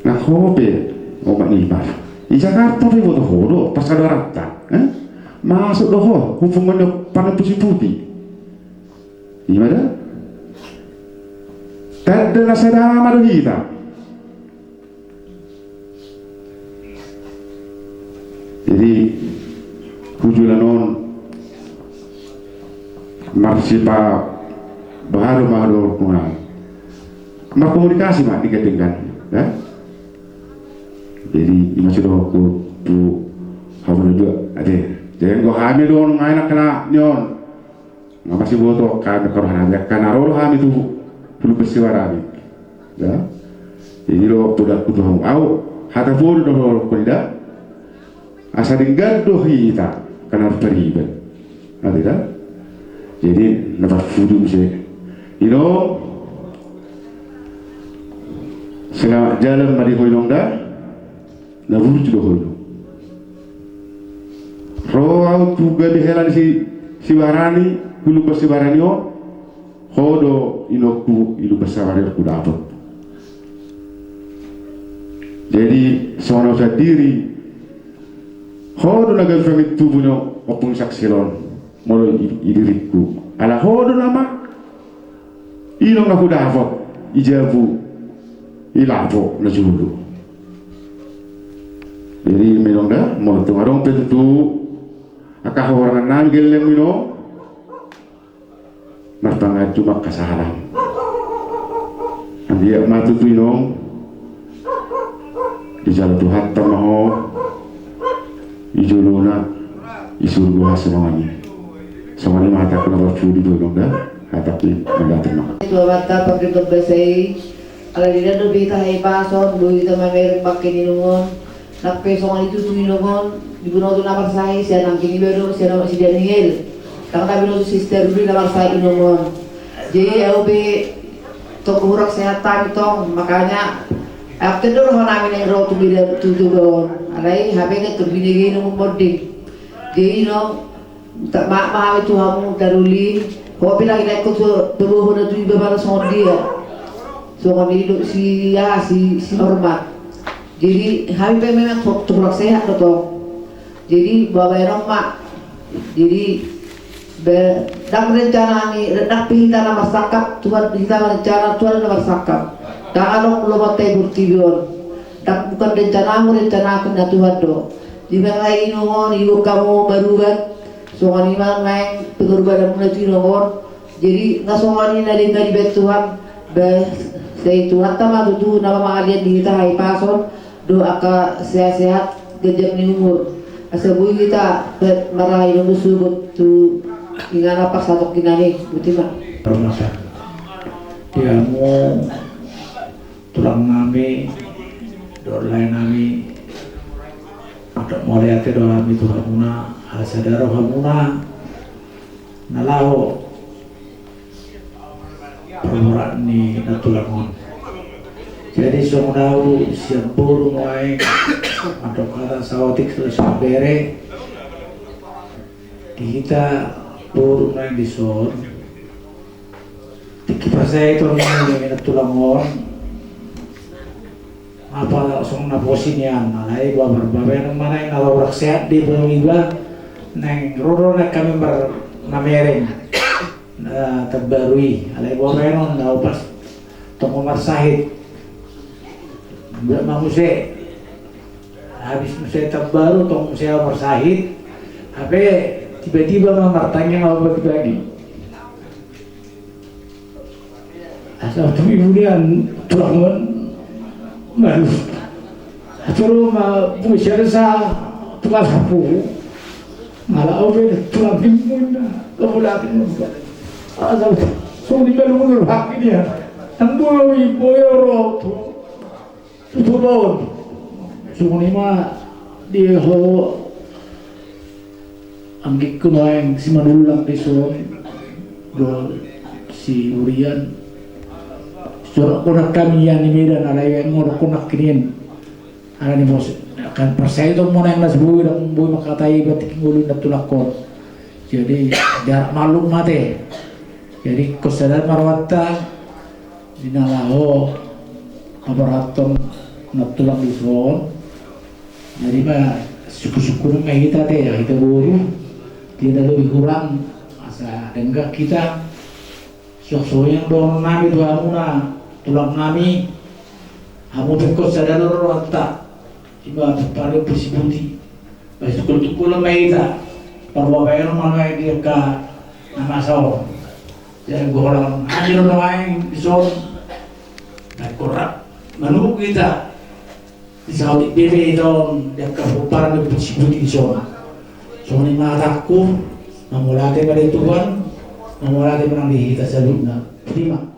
Nang ho pe, Omak ni Ilmar, i Jakarta pe iboto ho do parsaudaranta, eh? Masuk do ho hubungan ni Panembahan Siputi. I ma da. Tanda na sada ama do hita. Jadi, hujul on marsipa baharu ma do kungan. Markomunikasi ma denggan-denggan, ya. Jadi, ima sudah ku, ku, hamu dua, ade. Jadi, anggo hami do nunga enak kena nion. Nga masiboto hami, angka roha nami, angka na ro do hami tu Pulu Persibarani. Ya. Jadi, do poda ku tu hamu. Au, hata poda do, do, do, poda. Asa denggan do hita, angka na pariban. Ate da? Jadi, na parpudi muse. Ino, selamat jalan ma di ho inong da. Na burju do ho inong. Ro au tu gabe hela ni si, Sibarani, Pulu Persibarani on. Ho do inongku, Pulu Persibarani on hudapot. Jadi, songon au sandiri, ho do na gabe pamintubu ni ompung Saksel on, molo i, i diringku. Ala ho do nama, inong na hudapot, i jabu, i lapo, na jolo. Jadi, ima inong da, molo tung adong pe tutu, angka hahurangan nami gelleng inong, marpanganju ma angka sahalam. Anggiat ma tutu inong, dijalo Tuhanta ma ho, i jolona, i surgo hasinongan i. Songon i ma hatangku na parpudi do inong da, hatangku i mandaton ma. Tua mata pabrik basa i, ala dida do bita hai pason, do hita mamereng bangke ni inong on, Nang pe songon i tutu inong on, dibinoto na marsahit sian nangkin iba do, sian ama si Daniel. Nang na binoto sister Ruli na marsahit inong on. Jadi au pe tong hurang sehat hami tong, makanya au pe tong do roha nami naeng ro tu bida tu Toba on. Alai hape kan turbinege inong on monding. Jadi inong, Minta maaf ma hami tu hamu, Daruli. Ho pe lagi naik ko tu, tu boho na tu iba mana songon dia. Songon i do si, ya, si, si Norman. Jadi hami pe memang tu, tu kurang sehat do tong. Jadi babaen on ma. Jadi be, ndang rencana ni, ndang pe hita na marsangkap, Tuhan hita na rencana, Tuhan na marsangkap. Ndang adong lomo tai portibi on. Ndang, bukan rencanamu, rencanaku na Tuhan do. Di bagasan inong on, iboan hamu marubat. Songon i ma naeng pengorbananmuna tu inong on. Jadi nga songon i na denggan dibaen Tuhan, ba sai Tuhanta ma tutu na mamangalian di hita hai pason, dohot angka sehat-sehat ganjang ni umur. Asa boi hita marhaha inong sogot tu inganan parsatongkinan i, botima. Parmata. Di hamu tulang nami, dohot lae nami, mandok mauliate do hami tu hamuna, asa daro hamuna na laho parborat ni nantulang on. Jadi songon au sian boru nuaeng, mandok hata saotik songon bere, di hita boru nuaeng dison. Tingki parsahit on ni nantulang on, apa songon na posi nian, alai babar babaen on ma naeng na laho hurang sehat di boru iba, naeng ro do naeng hami mar, mamereng, eh, tambaru i, alai babaen on na pas tong marsahit. Buat ma muse, habis muse tambaru, tong muse au marsahit, hape tiba-tiba ma martangiang au pagi-pagi. Asa tu ibu nian tulang on, baru. Asa ro ma boi sian desa tukang sapu. Mala au be tulang timun na, kepulauan timun. Asa songon i baru mundur hak dia. Nang boi, boi ro tu. Tutu do on. Songon i ma di ho anggingku nuaeng si Manullang dison, dohot si Urian. Songon i hami nian di Medan, alai nuaeng songon i nian. Alani mos, kan parsahit on ma naeng na so boi, ndang boi mangkatai batik ngolu nantulang on. Jadi jarak malum mate. Jadi ingkon sadar ma rohanta. Di na laho paborathon nantulang dison. Jadi ma sungkun-sungkunon ma hita ate, ya, hita boru. Dia na lobi hurang, asa denggan hita. Songon i ma dohonon nami tu hamuna, tulang nami. Hamu pe ingkon sadar rohanta. Ima paling pisibuti. Sungkun-sungkunon ma hita, parbabaenon ma nuaeng di angka na masa on. Jadi golang hami do nuaeng dison. Na korang manunggu hita di saotik bebe hita on di angka pomparan ni Ompu Sibuti dison. Songon i ma hatangku, na mauliate ma di Tuhan, na mauliate ma nang di hita saluhutna. Terima.